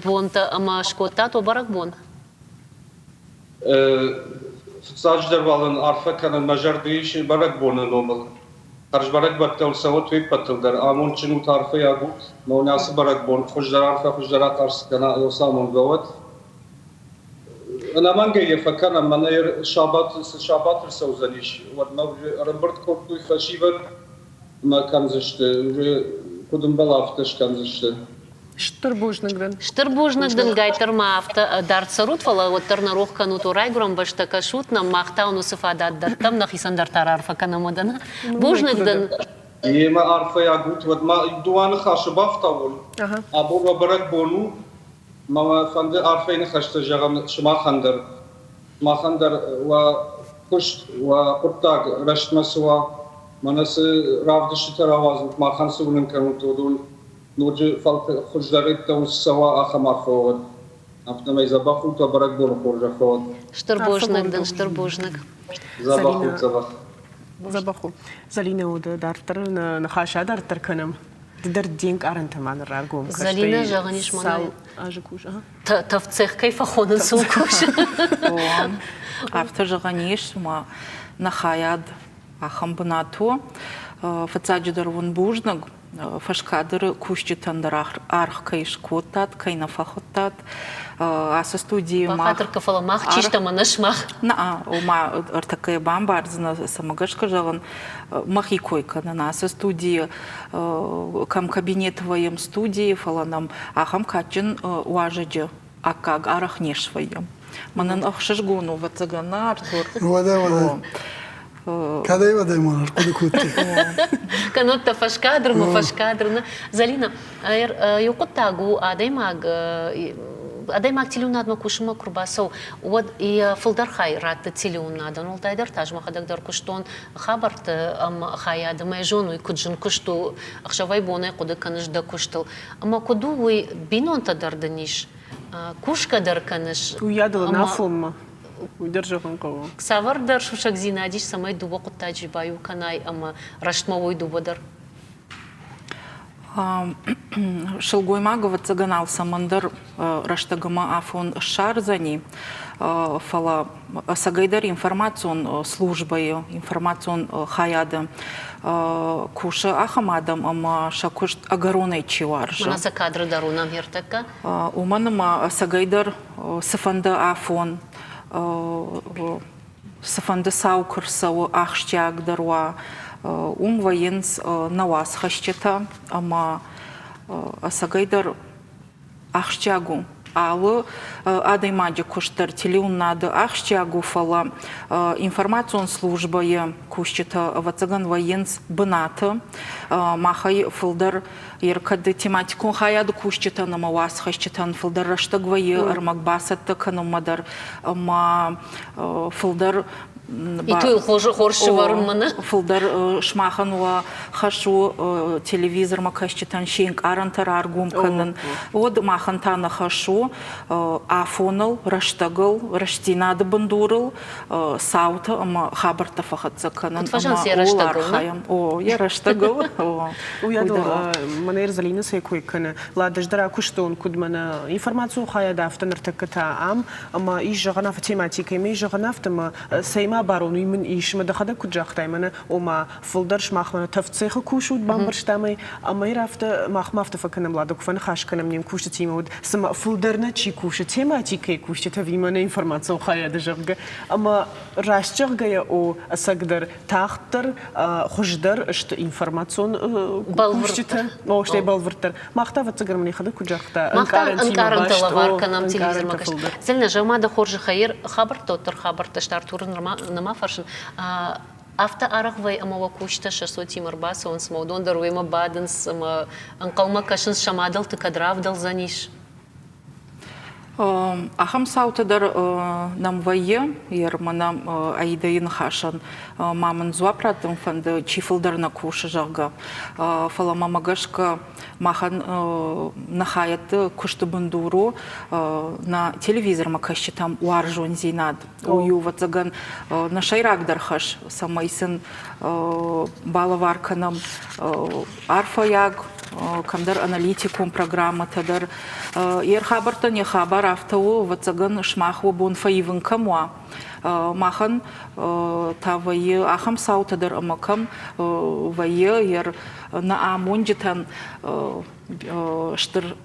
бонтӕ ӕмӕ скодтат уӕ бӕрӕгбон? Фыццаджыдӕр уал ын арфӕ кӕнын мӕ зӕрды ис бӕрӕгбоны номыл. Хӕрзбӕрӕгбӕттӕ цӕуӕт уе ппӕтыл дӕр. Амондджын ут, арфӕйаг ут. Мӕ уын ацы бӕрӕгбон хуыздӕр арфӕ, хуыздӕр ахъаз цы кӕна, уыцы амондгӕ уӕд. Ӕнӕмӕнгӕй йӕ фӕкӕнӕм, мӕнӕ сабат, цы сабат ӕрцӕудзӕнис, уӕдмӕ ӕрӕмбырд кодтой фӕсивӕд ӕмӕ кӕндзысты, куыд ӕмбӕлы, афтӕ скӕндзысты. Стыр бузныг дын. Стыр бузныг дын, гайттӕр ма афтӕ дард цӕрут, фӕлӕ уӕддӕр нӕ рох кӕнут о райгуырӕн бӕстӕ, кӕсут нӕм, мах та уын уыцы фадат дӕттӕм, нӕхицӕн дӕр та раарфӕ кӕнӕм уӕдӕ. Бузныг дын. Йемӕ арфӕйаг ут, уӕд ма дыууӕ ныхасы бафтауон. Абон уӕ бӕрӕгбон у, мӕ фӕнды арфӕйы ныхӕстӕ зӕгъын сымахӕн дӕр. Сымахӕн дӕр уӕ куыст, уӕ хъуыддаг рӕстмӕ цы уа, мӕнӕ цы равдыстытӕ рауадзут, махӕн цы уынын кӕнут, уыдон ноджы хуыздӕр цы цӕуа, ахӕм арфӕ уӕд. Афтӕмӕй дзӕбӕх ут, уӕ бӕрӕгбоны хорзӕх уӕд. Стыр бузныг дын, стыр бузныг. Дзӕбӕх ут, дзӕбӕх. Дзӕбӕх у. Зӕлинӕ, уӕдӕ дарддӕр ныхас адарддӕр кӕнӕм. Ды дӕр де нкъарӕнтӕ ма ныр раргом кӕн. Зӕлинӕ, зӕгъӕн ис, цал азы кусы? Тӕвдцех кӕй фӕхонынц, уым кусы. Афтӕ зӕгъӕн ис, цыма нӕ хайад ахӕм бынат у. Фыццаджыдӕр уын бузныг, фӕскадры кусджытӕн дӕр аргъ кӕй скодтат, кӕй нӕ фӕхуыдтат. Ацы студийы мах... Бахатыр кӕ, фӕлӕ мах чи стӕм ӕнӕ сымах? Нӕ, ома ӕртӕккӕ бамбардзынӕ, цӕмӕ гӕсгӕ зӕгъын, мӕхи кой кӕнын. Ацы студийы кӕм кабинеты вӕййӕм студийы, фӕлӕ нӕм ахӕм кадджын уазӕджы аккаг арӕх не свӕййӕм. Мӕнӕн ӕхсызгон у, ӕвӕццӕгӕн, нӕ, Артур? Уӕдӕ, уӕдӕ. Кӕдӕй уӕдӕй ма ӕрхъуыды кодтай? Кӕннод та фӕскадрмӕ, фӕскадрмӕ. Залина, иу хъуыддаг у, адӕймаг адӕймаг телеуынадмӕ кусынмӕ куы рбацӕуы, уӕд йӕ фылдӕр хай ратты телеуынадӕн. Уӕлдайдӕр та ӕз мӕхӕдӕг дӕр куыстон хабӕртты хайады, мӕ зон уый куыд зын куыст у, ӕхсӕвӕй-бонӕй хъуыды кӕныс дӕ куыстыл. Ӕмӕ куыд у уый, бинонтӕ дӕр дын ис, кусгӕ дӕр кӕныс. Уыйадыл ӕнафонмӕ. Уый дӕр зӕгъын хъӕуы. Цавӕрдӕр сусӕгдзинад ис, цӕмӕй дыууӕ хъуыддаджы баиу кӕнай ӕмӕ рӕстмӕ уой дыууӕ дӕр? Сылгоймаг, ӕвӕццӕгӕн, алцӕмӕн дӕр рӕстӕг ӕмӕ афон ссардзӕни, фӕлӕ ӕцӕгӕйдӕр информацион службӕйы, информацион хайады кусы ахӕм адӕм ӕмӕ сӕ куыст ӕгӕронӕй чи уарзы. Мӕнӕ сӕ кадры дӕр уынӕм ӕртӕккӕ. Уымӕн ӕмӕ ӕцӕгӕйдӕр цыфӕнды афон, цыфӕнды цау куы рцӕуы, ахсджиагдӕр уа, уым вӕййынц нӕ уацхӕсджытӕ ӕмӕ ӕцӕгӕйдӕр ахсджиаг у. Алы адӕймаджы куыст дӕр телеуынынады ахсджиаг у, фӕлӕ информацион службӕйы кусджытӕ, ӕвӕццӕгӕн, вӕййынц бынаты. Махӕй фылдӕр кӕд тематикон хайады кусджытӕн ӕмӕ уацхӕсджытӕн фылдӕр рӕстӕг вӕййы ӕрмӕг бацӕттӕ кӕнынмӕ дӕр ӕмӕ фылдӕр Итуйыл хорз сывӕрынмӕ нӕ? Фылдӕр сымахӕн уӕ хӕс у телевизормӕ кӕсджытӕн се нкъарӕнтӕ раргом кӕнын. Уӕд махӕн та нӕ хӕс у афоныл, рӕстӕгыл, рӕстдзинады бындурыл цаутӕ ӕмӕ хабӕрттӕ фӕхӕццӕ кӕнын. Куыд фӕзынынц йӕ рӕстӕгыл? О, йӕ рӕстӕгыл. Уыйадыл мӕнӕ Зӕлинӕ цы кой кӕны, Лад, ӕз дӕр акуыстон, куыд мӕнӕ информацион хайад, афтӕ ныртӕккӕ та ам, ӕмӕ ис зӕгъӕн афтӕ тематикӕимӕ, ис зӕгъӕн афтӕ, ӕмӕ цӕй-ма барон, уый мын ис, ӕмӕ дӕхӕдӕг куыд загътай, мӕнӕ, ома, фылдӕр сымах мӕнӕ тӕвдцехы кусут, бамбӕрстам ӕй, ӕмӕ йын афтӕ, махмӕ афтӕ фӕкӕнӕм, Лада, куы фӕныхас кӕнӕм не мкусджытимӕ, уӕд цыма фылдӕр нӕ чи кусы, тематикӕйы кусджытӕ ӕви мӕнӕ информацион хайады, зӕгъгӕ, ӕмӕ раст зӕгъгӕйӕ, о, ӕцӕгдӕр, тагъддӕр, хуыздӕр сты информацион кусджытӕ, о, стӕй бӕлвырддӕр. Мах та, ӕвӕццӕгӕн, мын йӕхӕдӕг куыд загъта, Мах та ӕнкъарӕнтӕ лӕвар кӕнӕм телевизормӕ кӕс. Зӕлинӕ, зӕгъ ма дӕ хорзӕхӕй, хабӕрттӕ уӕддӕр хабӕрттӕ сты, Артуры нырма нӕма фӕрсын. Афтӕ арӕх вӕййы, ӕмӕ уӕ кусджытӕ сӕ цотимӕ ӕрбацӕуынц, ӕмӕ уыдон дӕр уемӕ бадынц ӕмӕ ӕнхъӕлмӕ кӕсынц, сӕ мадӕлты кӕд равдӕлдзӕнис. Ахӕм цаутӕ дӕр нӕм вӕййы. Мӕнӕ Аидӕйы ныхасӕн ма мын дзуапп раттын фӕнды, чи фылдӕр нӕ кусы, зӕгъгӕ. Фӕлӕ мӕмӕ гӕсгӕ махӕн нӕ хайӕдты куысты бындур у нӕ телевизормӕ кӕсджытӕм уарзондзинад. Уый у, ӕвӕццӕгӕн, нӕ сӕйрагдӕр хӕс, цӕмӕй сын балӕвар кӕнӕм арфӕйаг, кӕмдӕр аналитикон программӕтӕ дӕр. Йе рхабӕрттӕн йӕ хабар афтӕ у, ӕвӕццӕгӕн, сымах уӕ бон фӕивын кӕм уа. Махӕн та вӕййы ахӕм цаутӕ дӕр ӕмӕ кӕм вӕййы нӕ амонджытӕн стыр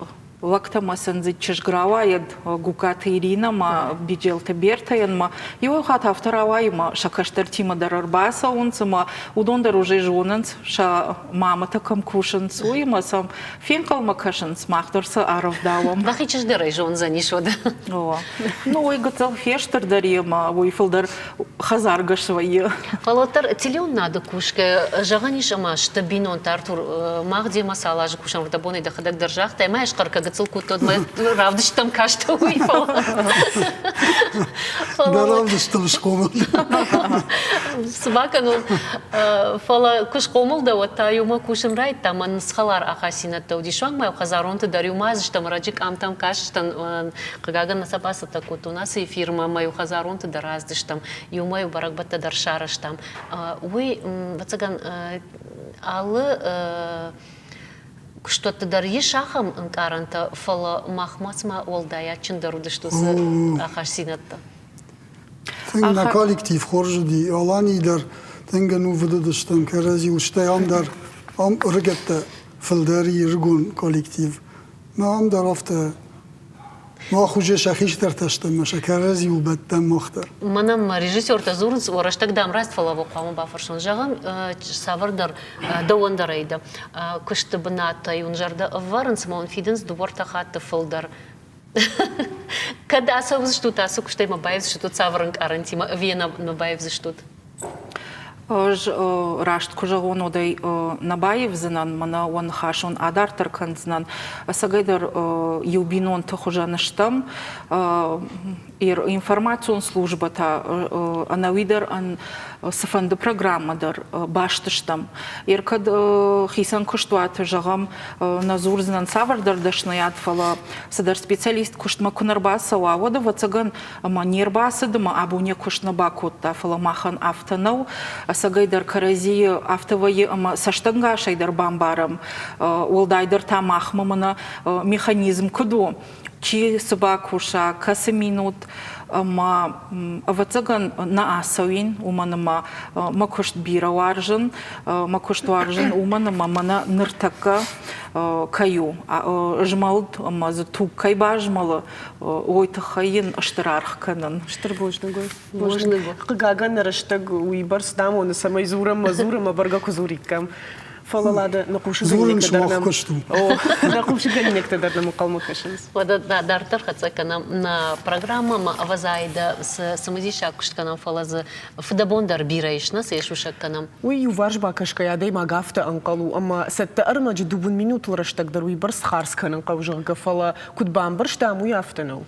лӕгтӕ ма сын дзы чызг рауайӕд Гукаты Иринӕ ма Биджелты Бертӕйӕн ма иу хатт афтӕ рауайы ма сӕ кӕстӕртимӕ дӕр ӕрбацӕуынц ӕмӕ уыдон дӕр уже зонынц сӕ мамӕтӕ кӕм кусынц, уый ӕмӕ сӕм фенхъӕлмӕ кӕсынц, мах дӕр сӕ ӕрӕвдауӕм. Дӕхи чызг дӕр ӕй зондзӕнис уӕдӕ. О, ну уый гыццыл фестырдӕр и ӕмӕ уый фылдӕр хӕдзаргӕс вӕййы. Фӕлӕ уӕддӕр телеуынынады кусгӕ, зӕгъӕн ис ӕмӕ сты бинонтӕ. Артур, мах демӕ цал азы кусӕм, рдӕбонӕй дӕхӕдӕг дӕр загътай, ӕмӕ ӕз хъӕркӕ гыццыл кодтон, мӕ равдысттӕм кастӕ уый, фӕлӕ. Дӕ равдыстыл схъомыл. Цы бакӕнон, фӕлӕ куы схъомыл дӕ, уӕд та иумӕ кусын райдыдта, мӕн схӕлар ахасинӕдтӕ уыди. Суанг ма хӕдзаронты дӕр иумӕ азыстӕм, ӕрӕджы къамтӕм кастыстӕм, Хъыгагӕн нӕ сӕ бацӕттӕ кодтон ацы эфирмӕ ӕмӕ-иу хӕдзаронты дӕр аздыстӕм, иумӕ-иу бӕрӕгбӕттӕ дӕр сарӕзтам. Уый, ӕвӕццӕгӕн, алы куыстуӕтты дӕр ис ахӕм ӕнкъарӕнтӕ, фӕлӕ махмӕ цыма уӕлдай адджындӕр уыдысты уыцы ахастдзинӕдтӕ. Тынг нӕ коллектив хорз уыди. Аланийы дӕр тынг ӕнувыд уыдыстӕм кӕрӕдзиуыл, стӕй ам дӕр, ам ӕрыгӕттӕ фылдӕр и ӕрыгон коллектив. Мӕ ам дӕр афтӕ Мах уже сӕ хистӕртӕ стӕм ӕмӕ сӕ кӕрӕдзиуыл бӕттӕм мах дӕр. Мӕнӕ мӕ режиссертӕ дзурынц, уӕ рӕстӕг дам раст, фӕлӕ уӕ хъуамӕ бафӕрсон. Зӕгъӕм, цавӕрдӕр дӕуӕн дӕр ӕй дӕ куысты бынатӕй уын зӕрдӕ ӕвӕрынц ӕмӕ уын фидынц дыууӕ-ӕртӕ хатты фылдӕр. Кӕд ацӕудзыстут ацы куыстӕй ма баивдзыстут цавӕр ӕнкъарӕнтимӕ ӕви нӕ баивдзыстут? Ӕз раст куы зӕгъон, уӕд ӕй нӕ баивдзынӕн, мӕнӕ уӕ ныхасон адарддӕр кӕндзынӕн. Ӕцӕгӕйдӕр иу бинонты хуызӕн стӕм. Информацион службӕтӕ ӕнӕуи дӕр цыфӕнды программӕ дӕр баст стӕм. Кӕд хицӕн куыстуаты, зӕгъӕм, нӕ дзурдзынӕн цавӕрдӕр дӕсныйад, фӕлӕ цыдӕр специалист куыстмӕ куы нӕ рбацӕуа, уӕд, ӕвӕццӕгӕн, ӕмӕ не рбацыд ӕмӕ абон йӕ куыст нӕ бакодта, фӕлӕ махӕн афтӕ нӕу. Ӕцӕгӕйдӕр кӕрӕдзийы афтӕ вӕййы ӕмӕ цӕстӕнгасӕй дӕр бамбарӕм. Уӕлдайдӕр та махмӕ мӕнӕ механизм куыд у, чи цы бакуса, кӕцы минут ӕмӕ ӕвӕццӕгӕн нӕ ацӕуин, уымӕн ӕмӕ мӕ куыст бирӕ уарзын, мӕ куыст уарзын, уымӕн ӕмӕ мӕнӕ ныртӕккӕ кӕй у змӕлд ӕмӕ дзы туг кӕй базмӕлы, уой тыххӕй йын стыр аргъ кӕнын. Стыр бузныг. Бузныг. Хъыгагӕн нӕ рӕстӕг уыйбӕрц дамоны, цӕмӕй дзурӕм мӕ дзурӕм, ӕмӕ бӕргӕ куы дзуриккам. Фӕлӕ лады нӕ хъусыгӕнинӕгтӕ дӕр нӕм нӕ хъусыгӕнинӕгтӕ дӕр нӕм ӕнхъӕлмӕ кӕсынц. Уӕдӕ дарддӕр хӕццӕ кӕнӕм нӕ программӕмӕ. Ӕвӕдза, цы цымыдисаг куыст кӕнӕм, фӕлӕ дзы фыдӕбон дӕр бирӕ ис, нӕ цы йӕ сусӕг кӕнӕм. Уый иуварс бакӕсгӕйӕ адӕймаг афтӕ ӕнхъӕл у, ӕмӕ цӕттӕ ӕрмӕджы дыууын минутыл рӕстӕг дӕр уыйбӕрц хардз кӕнын хъӕуы, зӕгъгӕ, фӕлӕ Куыд бамбӕрстам, уый афтӕ нӕу.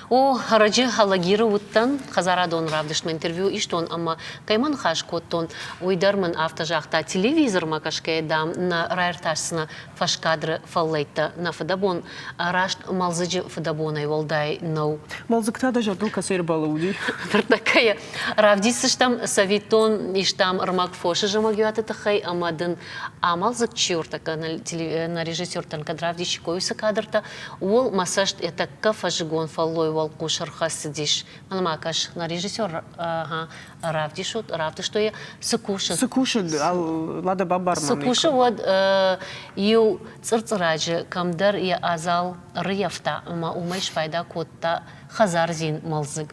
О, ӕрӕджы Алагиры уыдтӕн, хӕдзарадон равдыстмӕ интервью истон ӕмӕ кӕимӕ ныхас кодтон, уый дӕр мын афтӕ загъта, телевизормӕ кӕсгӕйӕ, дам, нӕ раиртасдзынӕ фӕскадры фӕллӕйттӕ, нӕ фыдӕбон раст мӕлдзыджы фыдӕбонӕй уӕлдай нӕу. Мӕлдзыг та дӕ зӕрдыл кӕцӕй ӕрбалӕууыди? Ныртӕккӕ равдисдзыстӕм цӕвиттон, истам ӕрмӕг фосы зымӕгиуаты тыххӕй ӕмӕ дын амалдзыг чи ӕртӕккӕ нӕ режиссертӕн кӕд равдисиккой уыцы кадртӕ, ууыл мӕ цӕст йӕ тӕккӕ фӕззыгон фӕллой уӕлхъус ӕрхӕцыдис. Мӕнмӕ ма кӕс, нӕ режиссер равдисут, равдыстой цы кусы. Цы кусы, Лада бабар Цы кусы, уӕд иу цъырцъыраджы кӕмдӕр йӕ адзал рыйӕфта ӕмӕ уымӕй спайда кодта хӕдзардзин мӕлдзыг.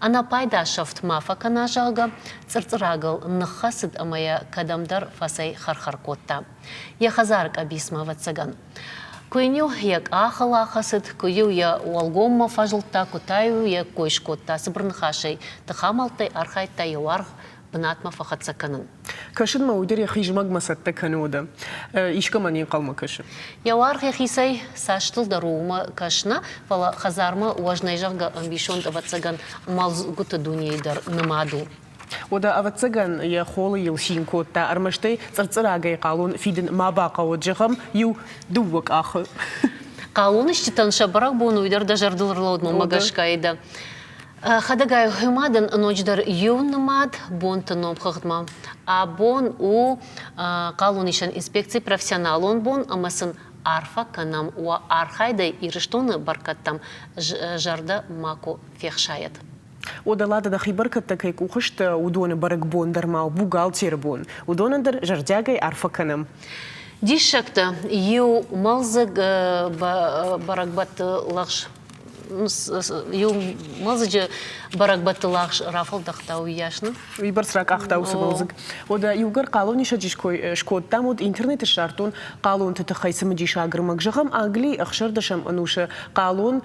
Ӕнӕпайда сӕфт ма фӕкӕна, зӕгъгӕ, цъырцъырагыл ныххӕцыд ӕмӕ йӕ кӕдӕмдӕр фӕцӕй хӕр-хӕр кодта. Йӕ хӕдзары къӕбицмӕ, ӕвӕццӕгӕн. Куы йын-иу йӕ къахыл ахӕцыд, куы-иу йӕ уӕлгоммӕ фӕзылдта, куы та-иу йӕ ккой скодта. Цыбыр ныхасӕй, тыхамӕлттӕй архайдта йӕ уаргъ бынатмӕ фӕхӕццӕ кӕнын. Кӕсынмӕ уый дӕр йӕхи зымӕгмӕ цӕттӕ кӕны уӕдӕ. Искӕмӕ не нхъӕлмӕ кӕсы. Йӕ уаргъ йӕхицӕй цастыл дӕр у, уымӕ кӕс нӕ, фӕлӕ хӕдзармӕ уӕзнӕй зӕгъгӕ ӕмбисонд ӕвӕццӕгӕн мӕлдзгуыты дунейы дӕр нымад у. Уӕдӕ, ӕвӕццӕгӕн, йӕ холы йыл цин кодта, ӕрмӕст ӕй цъырцъырагӕй хъалон фидын ма бахъӕуӕд, зӕгъӕм, иу дыууӕ къахы. Хъалонисджытӕн сӕ бӕрӕгбон уый дӕр дӕ зӕрдыл ӕрлӕудмӕ гӕсгӕ дӕ. Хӕдӕгай, уымӕ дын ноджыдӕр иу нымад бонты номхыгъдмӕ. Абон у хъалонисӕн инспекцийы профессионалон бон ӕмӕ сын арфӕ кӕнӕм уӕ архайдӕй Ирыстоны бӕркӕдтӕм зӕрдӕ макуы фехсайӕд. Уӕдӕ Лада дӕхи бӕркӕдтӕ кӕй къухы сты, уыдоны бӕрӕгбон дӕр ма у бухгалтеры бон. Уыдонӕн дӕр зӕрдиагӕй арфӕ кӕнӕм. Диссӕгтӕ, иу мӕлдзыг бӕрӕгбӕтты лӕгъз иу мӕлдзыджы бӕрӕгбӕтты лагъз рафӕлдӕхта уыйас, нӕ? Уыйбӕрц ракъахта уыцы мӕлдзыг. Уӕдӕ иугӕр хъалонисӕджы ской скодтам, уӕд интернеты ссардтон хъалонты тыххӕй цымыдисаг ӕрмӕг. Зӕгъӕм, Английы ӕхсӕрдӕсӕм ӕнусы хъалон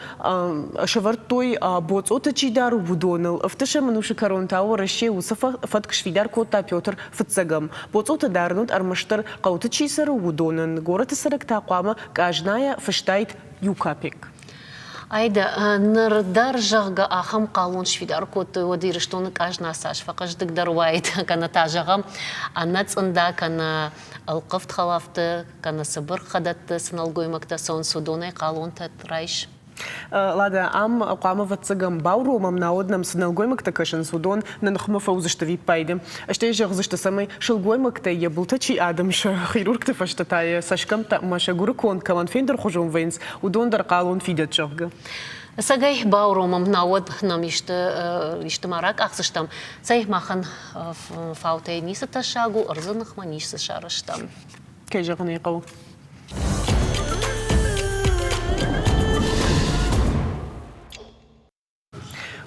сӕвӕрдтой боцъоты чи дары, уыдоныл. Ӕвддӕсӕм ӕнусы кӕрон та Уӕрӕсе уыцы фӕтк сфидар кодта Петр Фыццӕгӕм. Боцъоты дарын уыд ӕрмӕстдӕр хъӕуты чи цӕры, уыдонӕн. Горӕты цӕрӕг та хъуамӕ къазнайӕ фыстаид иу капекк. Айда, ныр дӕр, зӕгъгӕ, ахӕм хъалон сфидар кодтой, уӕд Ирыстоны къазна цас фӕхъӕздыгдӕр уаид, кӕнӕ та, зӕгъӕм, ӕнӕцъында кӕнӕ ӕлхъывд хӕлӕфты, кӕнӕ цыбыр хӕдӕтты цы нӕлгоймӕгтӕ цӕуынц, уыдонӕй хъалонтӕ райс. Лада, ам хъуамӕ ӕвӕццӕгӕн бауромӕм, науӕд нӕм цы нӕлгоймӕгтӕ кӕсынц, уыдон нӕ ныхмӕ фӕуыдзысты виппайды. Стӕй зӕгъдзысты, цӕмӕй сылгоймӕгтӕй йӕ былтӕ чи адымсы, хирургты фӕстӕ та йӕ цӕсгӕмттӕ ӕмӕ сӕ гуыры конд кӕмӕн фендӕрхуызон вӕййынц, уыдон дӕр хъалон фидӕд, зӕгъгӕ. Ӕцӕгӕй бауромӕм, науӕд нӕм исты, исты ма ракъахдзыстӕм. Цӕй, махӕн фаутӕй ницы тӕссаг у, ӕрдзы ныхмӕ ницы сарӕзтам. Кӕй зӕгъын ӕй хъӕуы.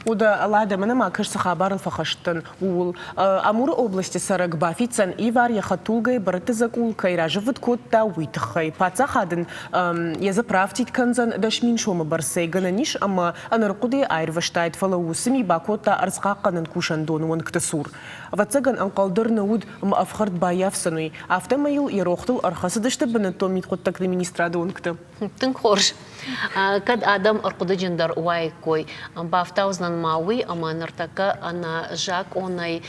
Уӕдӕ Лада, мӕнӕ ма кӕс, цы хабарыл фӕхӕст дӕн, ууыл. Амуры областы цӕрӕг бафиддзӕн ивар йӕ хӕдтулгӕйы бырӕтты дзӕкъул кӕй разыввытт кодта, уый тыххӕй. Паддзахад ын йӕ дзыпп рафтид кӕндзӕн 10 000 сомы бӕрцӕй. Гӕнӕн ис, ӕмӕ ӕнӕрхъуыдыйӕ аирвӕзтаид, фӕлӕ уыцы ми бакодта ӕрдзхъахъхъӕнӕн кусӕндоны уӕнгты цур. Ӕвӕццӕгӕн, ӕнхъӕл дӕр нӕ уыд, ӕмӕ ӕфхӕрд баййафдзӕн уый. Афтӕмӕй йыл йӕ рохтыл ӕрхӕцыдысты бынӕттон мидхъуыддӕгты министрады уӕнгтӕ. Тынг хорз. Кӕд адӕм ӕрхъуыдыджындӕр уаиккой, бафтаудзынӕн ма уый, ӕмӕ ныртӕккӕ ӕнӕ закъонӕй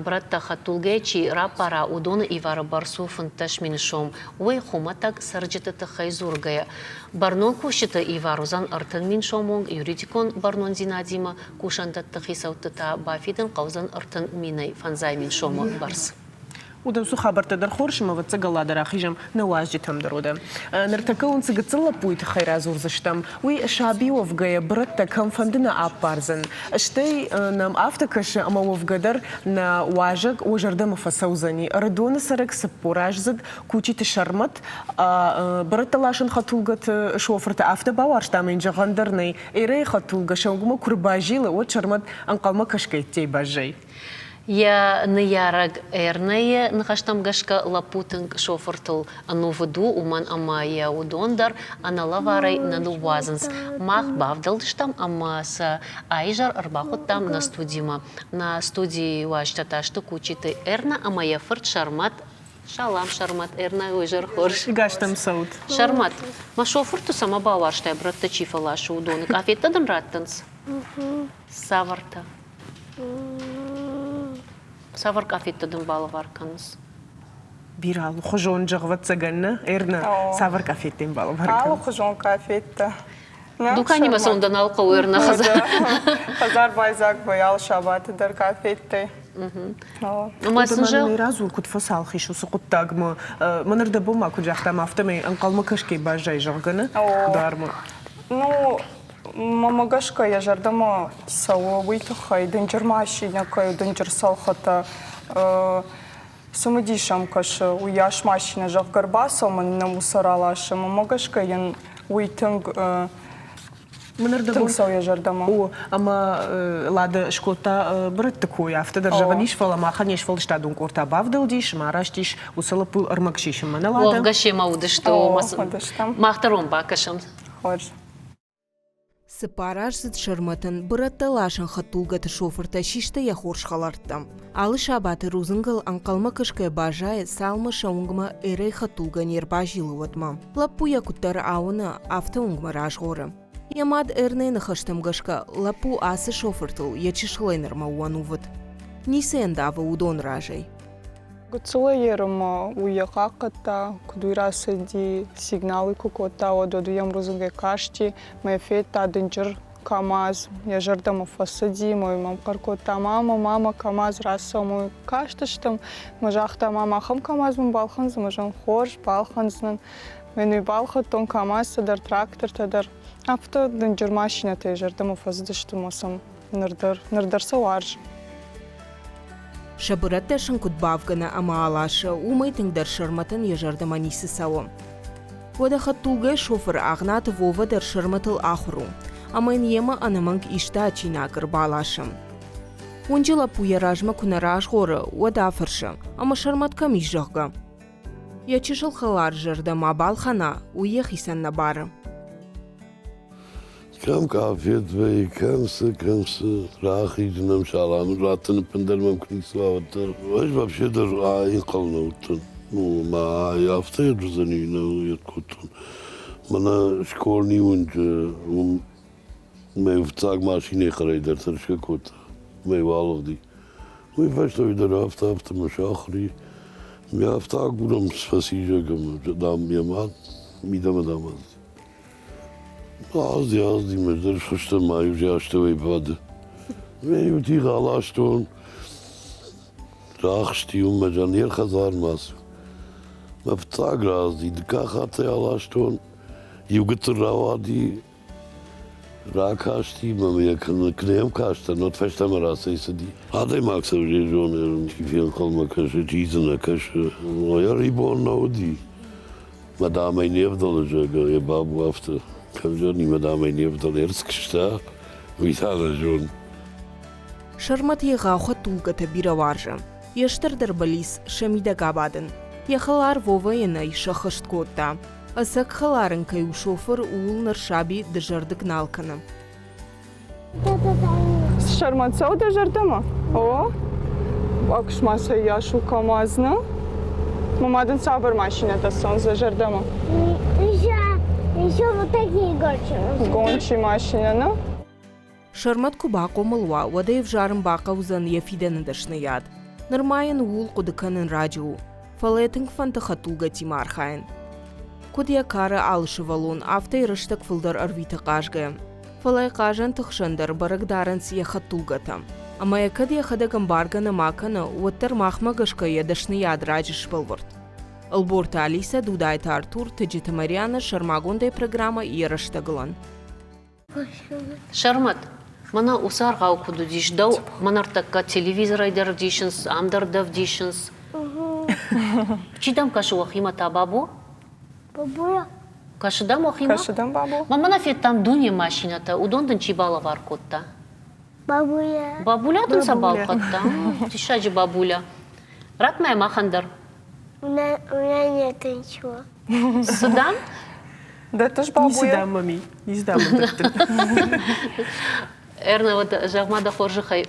брӕттӕ хӕдтулгӕйӕ чи раппара, уыдоны ивары бӕрц у 15 000 сом. Уый хуымӕтӕг цӕрджыты тыххӕй дзургӕйӕ. Бӕрнон кусджыты ивар уыдзӕн 30 000 сом онг юридикон бӕрнондзинадимӕ, кусӕндӕтты хицӕутты та бафидын хъӕудзӕн 30 минӕй 500 000 сомы бӕрц. Уыдон цы хабӕрттӕ дӕр хорз ӕмӕ ӕвӕццӕгӕн дӕр ахизӕм нӕ уазджытӕм дӕр уыдӕ. Ныртӕккӕ уын цы гыццыл лӕппуйы тыххӕй радзурдзыстӕм, уый саби уӕвгӕйӕ бырӕттӕ кӕмфӕнды нӕ аппардзӕн. Стӕй нӕм афтӕ кӕсы, ӕмӕ уӕвгӕ дӕр нӕ уазӕг уӕ зӕрдӕмӕ фӕцӕудзӕни. Ӕрыдоны цӕрӕг 40-аздзыд Кучиты Сӕрмӕт бырӕттӕ ласын хӕдтулгӕты шофырты афтӕ бауарзта ӕмӕ йын зӕгъӕн дӕр нӕй. Эрӕйы хӕдтулгӕ сӕугмӕ куы рбазилы, уӕд Сӕрмӕт ӕнхъӕлмӕ кӕсгӕйттӕй баззайы. Йӕ ныййарӕг Эрнӕйы ныхӕстӕм гӕсгӕ лӕппу тынг шофыртыл ӕнувыд у, уымӕн ӕмӕ йӕ уыдон дӕр ӕнӕлӕварӕй нӕ ныууадзынц. Мах бавдӕлдыстӕм ӕмӕ сӕ а-изӕр ӕрбахуыдтам нӕ студимӕ. Нӕ студийы уазджытӕ та сты Кучиты Эрнӕ ӕмӕ йӕ фырт Сӕрмӕт. Салам, Сӕрмӕт, Эрнӕ, изӕр хорз. Гӕстӕм цӕут. Сӕрмӕт, мӕ шофырты цӕмӕ бауарзтай, брӕттӕ чи фӕласы, уыдоны къафеттӕ дын раттынц? Цавӕртӕ? Цавӕр къафеттӕ дын балӕвар кӕнынц? Бирӕ алыхуызон, зӕгъвӕццӕгӕн, нӕ? Эрна, цавӕр къафеттӕ йын балӕвар кӕнынц? Алыхуызон къафеттӕ. Дуканимӕ цӕуын дӕ нал хъӕуы, Эрна, хӕдзар. Хӕдзар байдзаг вӕййы алы сабаты дӕр къафеттӕй. Ӕмӕ сын зӕгъ. Радзур, куыд фӕцалх ис уыцы хъуыддагмӕ. Мӕн ӕрдӕбон ма куыд загътам, афтӕмӕй ӕнхъӕлмӕ кӕсгӕ баззай, зӕгъгӕ, нӕ? Дармӕ. Ну, Мӕнмӕ гӕсгӕ йӕ зӕрдӕмӕ цӕуы уый тыххӕй дынджыр машинӕ кӕй у, дынджыр цӕлхытӕ. Цымыдис ӕм кӕсы, уыйас машинӕ, зӕгъгӕ, ӕрбацӕуы мӕ нӕм уыцы раласы. Мӕнмӕ гӕсгӕ йын уый тынг тынг цӕуы йӕ зӕрдӕмӕ. О, ӕмӕ Лада скодта бырӕтты кой, афтӕ дӕр зӕгъӕн ис, фӕлӕ махӕн не сфӕлдыстадон къорд та бавдӕлдис, ӕмӕ араст ис уыцы лӕппуйыл ӕрмӕг сисынмӕ. Нӕ Лада? Уӕвгӕ семӕ уыдысты, мах дӕр уӕм бакӕсӕм. Хорз. Цыппараздзыд Сӕрмӕтӕн бырӕттӕ ласӕн хӕдтулгӕты шофыртӕ систы йӕ хорз хӕлӕрттӕ. Алы сабаты рудзынгыл ӕнхъӕлмӕ кӕсгӕ баззайы, цалынмӕ сӕ уынгмӕ эрӕй хӕдтулгӕ не рбазилы, уӕдмӕ. Лӕппу йӕ куыддӕр ауыны, афтӕ уынгмӕ разгъоры. Йӕ мад Эрнӕйы ныхӕстӕм гӕсгӕ, лӕппу ацы шофыртыл йӕ чысылӕй нырмӕ у ӕнувыд. Ницы ӕндавы уыдон разӕй. Гыццылӕй ерынмӕ уый йӕ хъахъхъӕдта, куыд уый рацыди, сигнал куы кодта, уӕд уӕд йӕм рудзынгӕй касти, мӕ федта дынджыр КамАЗ, йӕ зӕрдӕмӕ фӕцыди, мӕ мӕм хъӕр кодта, мама, мама, КамАЗ рацӕуы, мӕ кастыстӕм, мӕ загъта, мама, ахӕм КамАЗ мын балхӕндзӕн, мӕ зӕгъын, хорз, балхӕндзынӕн. Мӕн уый балхӕдтон КамАЗтӕ дӕр, трактортӕ дӕр. Афтӕ дынджыр машинӕтӕ йӕ зӕрдӕмӕ фӕцыдысты мӕ сӕм ныр дӕр, ныр дӕр сӕ уарзы. Сӕ бырӕттӕ сын куыд бавгӕна ӕмӕ аласа, уымӕй тынгдӕр Сӕрмӕтӕн йӕ зӕрдӕмӕ ницы цӕуы. Уӕдӕ хӕдтулгӕйы шофыр Агънаты Вова дӕр Сӕрмӕтыл ахуыр у, ӕмӕ йын йемӕ ӕнӕмӕнг исты адджинаг ӕрбаласы. Уынджы лӕппу йӕ размӕ куы нӕ разгъоры, уӕд афӕрсы, ӕмӕ Сӕрмӕт кӕм ис, зӕгъгӕ. Йӕ чысыл хӕлар зӕрдӕ ма балхӕна, уый йӕхицӕн нӕ бары. Кӕм къафет вӕййы, кӕм цы, кӕм цы, рахизын ӕм салам раттын ӕппындӕр мӕм куы ницы уа, уӕддӕр. Ӕз вообще дӕр ӕнхъӕл нӕ уыдтӕн. Ну, мӕ афтӕ уыдзӕни, нӕ йед кодтон. Мӕнӕ школьный уынджы уым мӕ фыццаг машинӕйы хъӕрӕй дӕр тӕрсгӕ кодта, мӕ уалыгъди. Уый фӕстӕ дӕр афтӕ афтӕ мӕ сахуыр и. Мӕ афтӕ агурӕм фӕци, зӕгъӕм, дам, йӕ мад мидӕмӕ, дам, ацыди. Азди, азди, мӕ дӕр схызтӕн ма иу астӕуӕй бады. Мӕ иу тигъ аластон, рахызти уым мӕ жанер хӕдзармӕ ацу. Мӕ фыццаг разди, дыккаг хатт ӕй аластон, иу гыццыл рауади, Ракасти мӕм йӕ куы йӕм кастӕн, уӕд фӕстӕмӕ рацӕйцыди. Адӕймаг цы зоны, чи фенхъӕлмӕ кӕсы, чи дзы нӕ кӕсы. Ӕрибон нӕ уыди. Мӕ дам ӕй не вдӕлы, зӕгъгӕ, йӕ бабу афтӕ. Кӕм зони, мӕ дам ӕй не вдӕлы, ӕрцкуыста, уый та нӕ зон. Сӕрмӕт егъау хӕдтулгӕтӕ бирӕ уарзы. Йе стырдӕр бӕллиц сӕ мидӕг абадын. Йӕ хӕлар Вовӕ йын ӕй сӕххӕст кодта. Ӕцӕг хӕлар ын кӕй у шофыр, ууыл ныр саби дызӕрдыг нал кӕны. Сӕрмӕт цӕуы дӕ зӕрдӕмӕ? О? Акс-ма цӕййас у КамАЗ, нӕ? Мӕ мад ын цавӕр машинӕтӕ цӕуынц дӕ зӕрдӕмӕ? Еще, еще вот такие гончие. Гончие машинӕ, нӕ? Сӕрмӕт куы бахъомыл уа, уӕд ӕй ӕвзарын бахъӕудзӕн йӕ фидӕны дӕсныйад. Нырма йын ууыл хъуыды кӕнын раджы у, фӕлӕ йӕ тынг фӕнды хӕдтулгӕтимӕ архайын. Куыд йӕ кары алы сывӕллон, афтӕ йӕ рӕстӕг фылдӕр ӕрвиты хъазгӕ. Фӕлӕ йӕ хъазӕнты хсӕн дӕр бӕрӕг дарынц йӕ хӕдтулгӕтӕ. Ӕмӕ йӕ кӕд йӕхӕдӕг ӕмбаргӕ нӕма кӕны, уӕддӕр махмӕ гӕсгӕ йӕ дӕсныйад раджы сбӕлвырд. Ӕлборты Алисӕ, Дудайты Артур, Тыджыты Марианӕ сӕрмагондӕй программӕ Йӕ рӕстӕгылӕн. Сӕрмӕт, мӕнӕ уыцы аргъау куыд уыдис, дӕу мӕн ӕртӕккӕ телевизорӕй дӕр ӕвдисынц, ам дӕр дӕ ӕвдисынц. Чи дӕм кӕсы уӕхимӕ та, Бабо? Бабуя. Кӕсы дӕм уӕхимӕ? Кӕсы дӕм, Бабо? Мӕ мӕнӕ федтам дуне машинӕтӕ, уыдон дын чи балӕвар кодта? Бабуля. Бабуля дын сӕ балхӕдта? Диссаджы бабуля. Ратт ма йӕ махӕн дӕр. У меня нет ничего. Цы дам? Дӕттыс бабуйӕ? Ницы дам, мами, ницы дам дӕттын. Эрна, вот зӕгъ-ма дӕ хорзӕхӕй,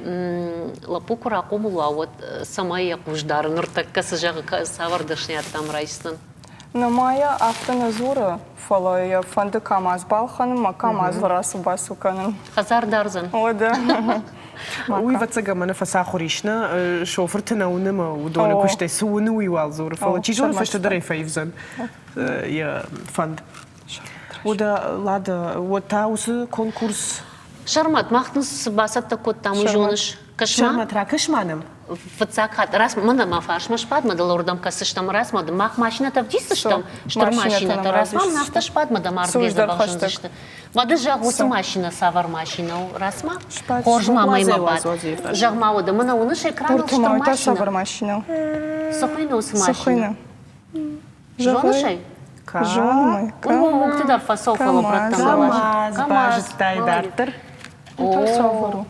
лӕппу куы рахъомыл уа, уӕд цӕмӕй йӕ хъус дары ныртӕккӕ цы зӕгъы, цавӕр дӕсныйӕдтӕм райсдзӕн? Нымайа афтӕ нӕ дзуры, фӕлӕ йӕ фӕнды КамАЗ балхӕнын ӕмӕ КамАЗ рацу-бацу кӕнын. Хӕдзар дардзӕн? Уӕдӕ. Уый ӕвӕццӕгӕн мӕнӕ фӕцахуыр ис, нӕ шофырты нӕ уыны ӕмӕ уыдоны куыстӕй цы уыны, уый уал дзуры. Фӕлӕ чи зоны, фӕстӕдӕр ӕй фӕивдзӕн йӕ фӕнд. Уӕдӕ, Лада, уӕд та уыцы конкурс Сӕрмӕт, мах дын цы бацӕттӕ кодтам, уый зоныс? Кӕс-ма. Сӕрмӕт, ракӕс-ма нӕм. Фыццаг хатт, раз мӕнӕ мӕ фарсмӕ сбад, мӕ дӕлӕрдӕм кӕсыстӕм, раз ма мах машинӕтӕ ӕвдисдзыстӕм, стыр машинӕтӕ, раз ма мын афтӕ сбад, мӕ дӕ мардгӕ дзӕбӕх зындзысты. Ма ды зӕгъ, уыцы машинӕ цавӕр машинӕ у? Раз ма? Хорз ма мӕ бад. Зӕгъ ма уӕдӕ, мӕнӕ уыныс экраныл стыр цавӕр машинӕ? Цы хуыйны уыцы машинӕ? Зоныс ӕй? Зонын ӕй. Уый уынгты дӕр фӕцӕуы, фӕлӕ брӕттӕм КамАЗ базыдтай дарддӕр. Цавӕр у?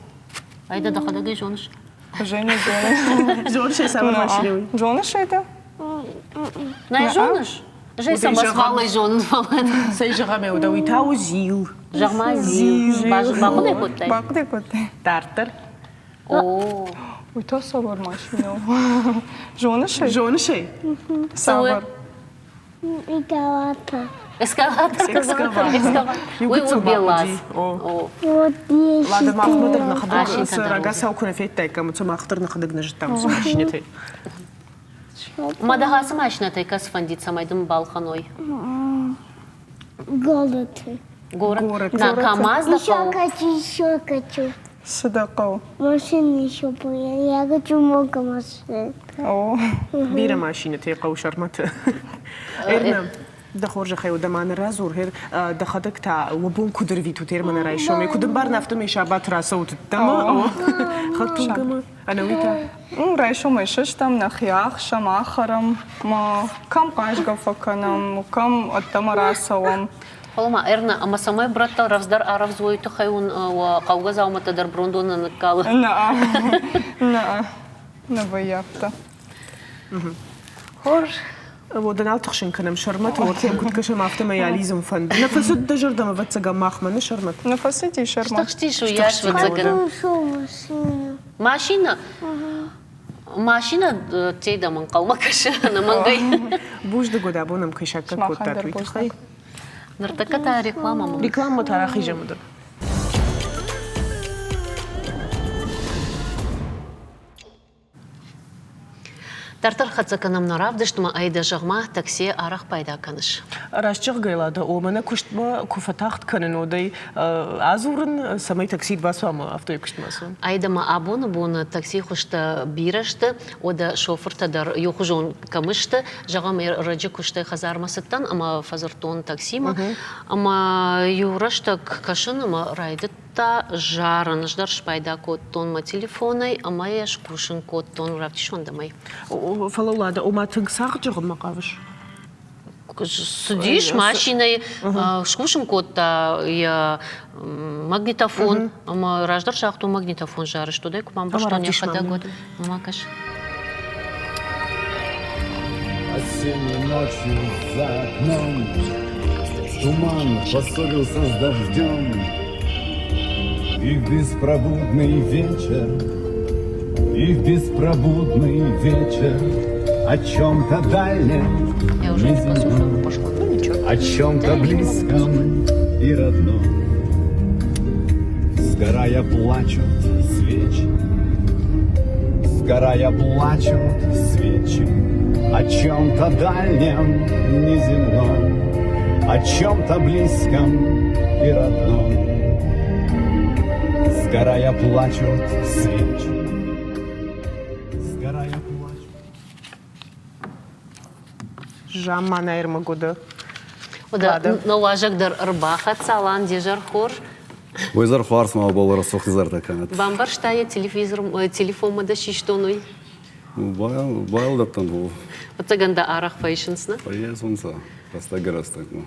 Ай дӕ дӕхӕдӕг ӕй зоныс? Женя зоны. Зоныс ӕй цавӕр машинӕ у? Зоныс ӕй дӕ? Нӕ зоныс? Ӕз самосвалӕй зонын, фӕлӕ. Цӕй зӕгъӕм, уӕдӕ уый та у зил. Зӕгъ-ма, зил. Бахъуыды кодтай? Бахъуыды кодтай. Дарддӕр. О. Уый та цавӕр машинӕ у? Зоныс ӕй? Зоныс ӕй? Цавӕр? Эскалатор. Эскалатор. Эскалатор. Уый у БелАЗ. Лада, махмӕ дӕр нӕхӕдӕг рагацау куы нӕ федтаиккам, уыцы мах дӕр нӕхӕдӕг нӕ зыдтам уыцы машинӕтӕй. Ма дӕ ацы машинӕтӕй кӕцы фӕндид, цӕмӕй дын балхӕной? Город. Город. На КамАЗ дӕ Еще хочу, еще хочу. Цы дӕ хъӕуы? Машина еще Я хочу много машин. О. Бирӕ машинӕтӕй хъӕуы Сӕрмӕты. Эрна, дӕ хорзӕхӕй уӕдӕ ма нӕ радзур, дӕхӕдӕг та уӕ бон куыд ӕрвитут Эрманы райсомӕй? Куыд ӕмбарын, афтӕмӕй сабат рацӕут ӕддӕмӕ? Хӕдтулгӕмӕ? Ӕнӕуи та? Райсомӕй сыстӕм, нӕхи ӕхсӕм, ахӕрӕм, ма кӕм хъазгӕ фӕкӕнӕм, кӕм ӕддӕмӕ рацӕуӕм. Фӕлӕ ма Эрна, ӕмӕ цӕмӕй брӕттӕ рӕвдздӕр арӕвдз уой, тыххӕй уын уӕ хъӕугӕ дзаумӕттӕ дӕр брондоны ныккалы? Нӕ, нӕ, нӕ вӕййы афтӕ. Хорз. Уӕдӕ нал тыхсын кӕнӕм Сӕрмӕты, уӕртӕ куыд кӕсӕм, афтӕмӕй алидзын фӕнды. Нӕ фӕцыд дӕ зӕрдӕмӕ, ӕвӕццӕгӕн, махмӕ, нӕ Сӕрмӕт? Нӕ фӕцыди Сӕрмӕт. Стыхстис уыйас, ӕвӕццӕгӕн. Машина? Машина дӕм ӕнхъӕлмӕ кӕсы, ӕнӕмӕнгӕй. Бузныг уӕд абон ӕм кӕй саккаг кодтат, уый тыххӕй. Ныртӕккӕ та рекламӕмӕ. Рекламӕ та рахизӕм уыдон. Дарддӕр хӕццӕ кӕнӕм нӕ равдыстмӕ, ӕй дӕ зӕгъ-ма, таксийӕ арӕх пайда кӕныс? Раст зӕгъгӕй, Лада, о, мӕнӕ куыстмӕ куы фӕтагъд кӕнын, уӕд ӕй адзурын, цӕмӕй такси бацуа ӕмӕ афтӕ куыстмӕ ацӕуон. Ай дӕ ма абоны боны таксийы хуызтӕ бирӕ сты, уӕдӕ шофыртӕ дӕр иухуызон кӕм сты. Зӕгъӕм, ӕрӕджы куыстӕй хӕдзармӕ цыдтӕн ӕмӕ фӕдзырдтон таксимӕ, ӕмӕ иу рӕстӕг кӕсын ӕмӕ райдыдта зарын. Ӕз дӕр спайда кодтон мӕ телефонӕй ӕмӕ йӕ скусын кодтон равдисондӕмӕй. Фӕлӕ Лада, ома тынг цагъд зӕгъынмӕ хъавыс? Цыдис машинӕйы, скусын кодта йӕ магнитофон, ӕмӕ раздӕр загътон магнитофон зарызт, уӕдӕй куы бамбӕрстон йӕхӕдӕг, уӕд ма кӕс. Осенней ночью за окном Туман поссорился с дождем И в беспробудный вечер, И в беспробудный вечер О чем-то дальнем, неземном, О чем-то близком и родном. Сгорая плачут свечи, Сгорая плачут свечи О чем-то дальнем, неземном, О чем-то близком и родном. Сгорая плачут свечи, Сгорая плачут. Замманай ӕрмӕгуыды. Нӕ уазӕг дӕр ӕрбахӕццӕ, Алан, де зӕр хорз. Уой зӕр хуарз ма уобӕл рӕсугъд изӕртӕ кӕнӕд. Бамбӕрста йӕ телевизор, телефонмӕ дӕ систон уый? Байалдӕттӕн бу. Ӕцӕгӕн дӕ арӕх фӕисынц, нӕ? Фӕйесунцӕ рӕстӕгӕй-рӕстӕгмӕ.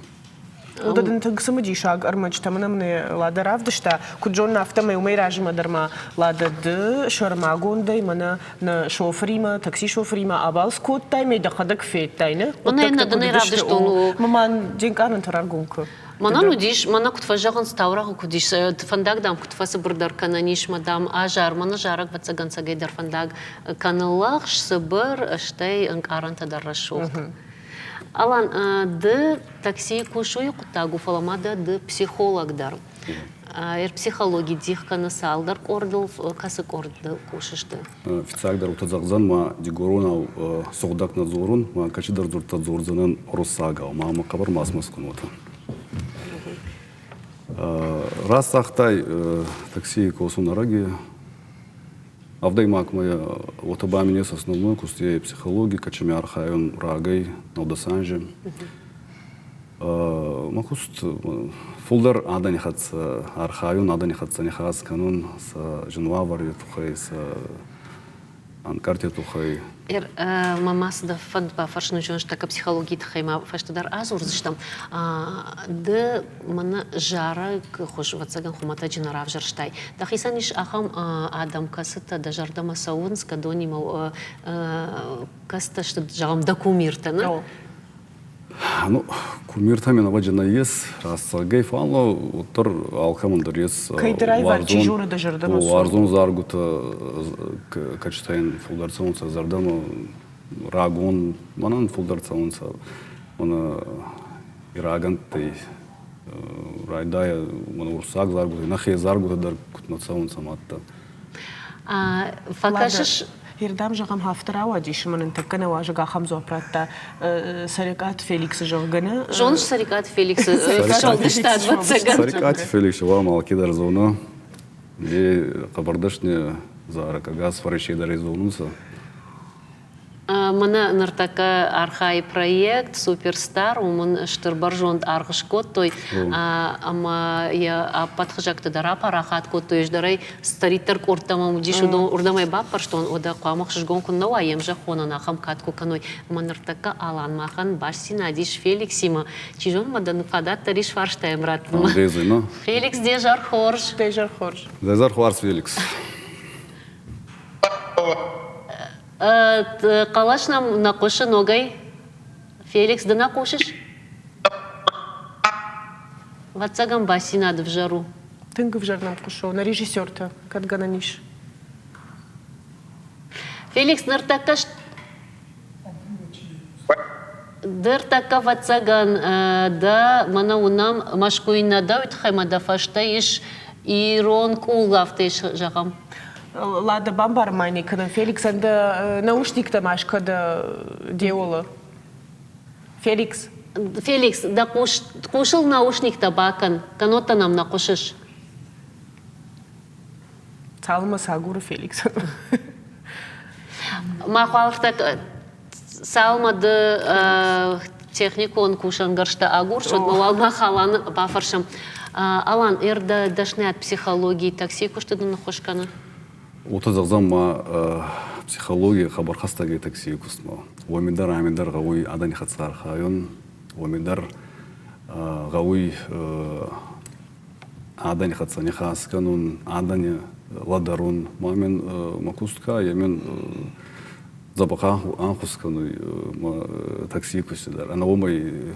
Уыдон дын тынг цымыдисаг ӕрмӕджытӕ мӕнӕ мын Лада равдыста. Куыд зонын, афтӕмӕй уымӕй размӕ дӕр ма Лада ды сӕрмагондӕй мӕнӕ нӕ шофыримӕ, такси шофыримӕ абалц кодтай, мӕ дӕхӕдӕг федтай, нӕ? Мӕнӕ дын ӕй равдыстон. Мӕ де нкъарӕнтӕ раргом кӕ. Мӕнӕн уыдис, мӕнӕ куыд фӕзӕгъынц, таурӕгъы куыд ис, фӕндаг, дам, куыд фӕцыбырдӕр кӕнӕн ис, мӕ, дам, азар, мӕнӕ зарӕг, ӕвӕццӕгӕн, цӕгӕйдӕр фӕндаг кӕны лӕгъз, цыбыр, стӕй ӕнкъарӕнтӕ дӕр рӕсугъд. Алан, ды таксийы кусуйы хъуыддаг у, фӕлӕ ма дӕ ды психолог дӕр. Психологи дих кӕны цалдӕр къордыл, кӕцы къордыл кусыс ды? Фиццагдӕр уотӕ зӕгъдзӕн, ма дигоронау сугъдӕг нӕ дзорун, ма кӕцидӕр дзурдтӕ дзордзӕнӕн уруссагау, ма мӕ хъӕбӕр ма смӕскун уотӕ. Раст загътай, таксийи косун ӕрӕги. Авдӕймагмӕ уотӕ ба мин ес основной куст е психологи, кӕцими архайун рагӕй, 19 анзи. Мӕ куст фулдӕр адӕни хӕццӕ архайун, адӕни хӕццӕ нихас кӕнун сӕ зин уавӕри туххӕй, сӕ ӕнкъарти туххӕй. Мӕ ма цы дӕ фӕнд бафӕрсын зоныс, тӕккӕ психологийы тыххӕй ма фӕстӕдӕр адзурдзыстӕм. Ды мӕнӕ зарӕг хуыз, ӕвӕццӕгӕн, хуымӕтӕджы нӕ равзӕрстай. Дӕхицӕн ис ахӕм адӕм, кӕцытӕ дӕ зӕрдӕмӕ цӕуынц, кӕдонимӕ кӕцытӕ сты, зӕгъӕм, дӕ кумиртӕ, нӕ? Ну, кумиртӕ ме ӕвӕджы нӕййес, раст зӕгъгӕй, фал уӕддӕр алкӕмӕн дӕр ес уарзон заргутӕ, кӕчтӕн фулдӕр цӕунцӕ зӕрдӕмӕ, рагон, мӕнӕн фулдӕр цӕунцӕ мӕнӕ ирагӕнттӕй райдайа мӕнӕ уруссаг заргутӕй, нӕхе заргутӕ дӕр куд нӕ цӕунцӕ мадта. Фӕкӕсыс Ердӕм, зӕгъӕм, афтӕ рауадис, ӕмӕ нын тӕккӕ нӕ уазӕг ахӕм дзуапп радта Цӕрикъаты Феликсы, зӕгъгӕ, нӕ? Зоныс Цӕрикъаты Феликсы сфӕлдыстад, ӕвӕццӕгӕн? Цӕрикъати Феликсы уам алкедӕр зона. Е хъӕбӕрдӕсни зарӕг ӕгас Уӕрӕсей дӕр ӕй зонунцӕ. Мӕнӕ ныртӕккӕ архайы проект Суперстар, уым ын стыр бӕрзонд аргъ скодтой ӕмӕ йӕ ӕппӕт хызӕгты дӕр апарахат кодтой. Ӕз дӕр ӕй цыдӕриддӕр къордтӕ мӕм уыдис, уырдӕм ӕй баппӕрстон. Уӕдӕ хъуамӕ ӕхсызгон куыннӕ уа, йе мзӕххонӕн ахӕм кад куы кӕной. Ӕмӕ ныртӕккӕ Алан махӕн бастдзинад ис Феликсимӕ. Чи зоны ма дӕ фадат дӕр ис фарстайӕм раттынмӕ. Феликс, де зӕр хорз. Де зӕр хорз. Де зӕр хорз, Феликс. Хъӕлӕс нӕм нӕ хъуысы ногӕй. Феликс, ды нӕ хъусыс? Ӕвӕццӕгӕн, басинад ӕвзӕр у. Тынг ӕвзӕр нӕм хъуысы, нӕ режиссертӕ, кӕд гӕнӕн ис. Феликс, ныртӕккӕ Ныртӕккӕ, ӕвӕццӕгӕн, дӕ мӕнӕ уынӕм, Мӕскуыйы нӕ дӕ, уый тыххӕй ма дӕ фӕстӕ ис ирон къул, афтӕ зӕгъӕм. Ладно, бамбарын ма не кӕнӕм, Феликсӕн дӕ наушниктӕ ма скӕ дӕ деолы. Феликс. Феликс, дӕ хъусыл наушниктӕ бакӕн, кӕннод та нӕм нӕ хъусыс. Цалынмӕ цы агуры Феликс? Махуалхтӕ цалынмӕ ды техникон кусӕнгӕрзтӕ агурыс, уӕдмӕ уал мах Аланы бафӕрсӕм. Алан, эр дӕ дӕсныйад психологийы таксийы куысты дын ныххуыс кӕны? Уотӕ зӕгъдзӕн ма психологи хъӕбӕр хӕстӕг ӕй таксийы кустмӕ. Уоми дӕр ами дӕр гъӕуй адӕни хӕццӕ архайун, уоми дӕр гъӕуй адӕни хӕццӕ нихас кӕнун, адӕни лӕдӕрун. Ма мин мӕ куст ка, е мин дзӕбӕх ӕнхус кӕнуй мӕ таксий кусти дӕр. Ӕнӕ уомӕй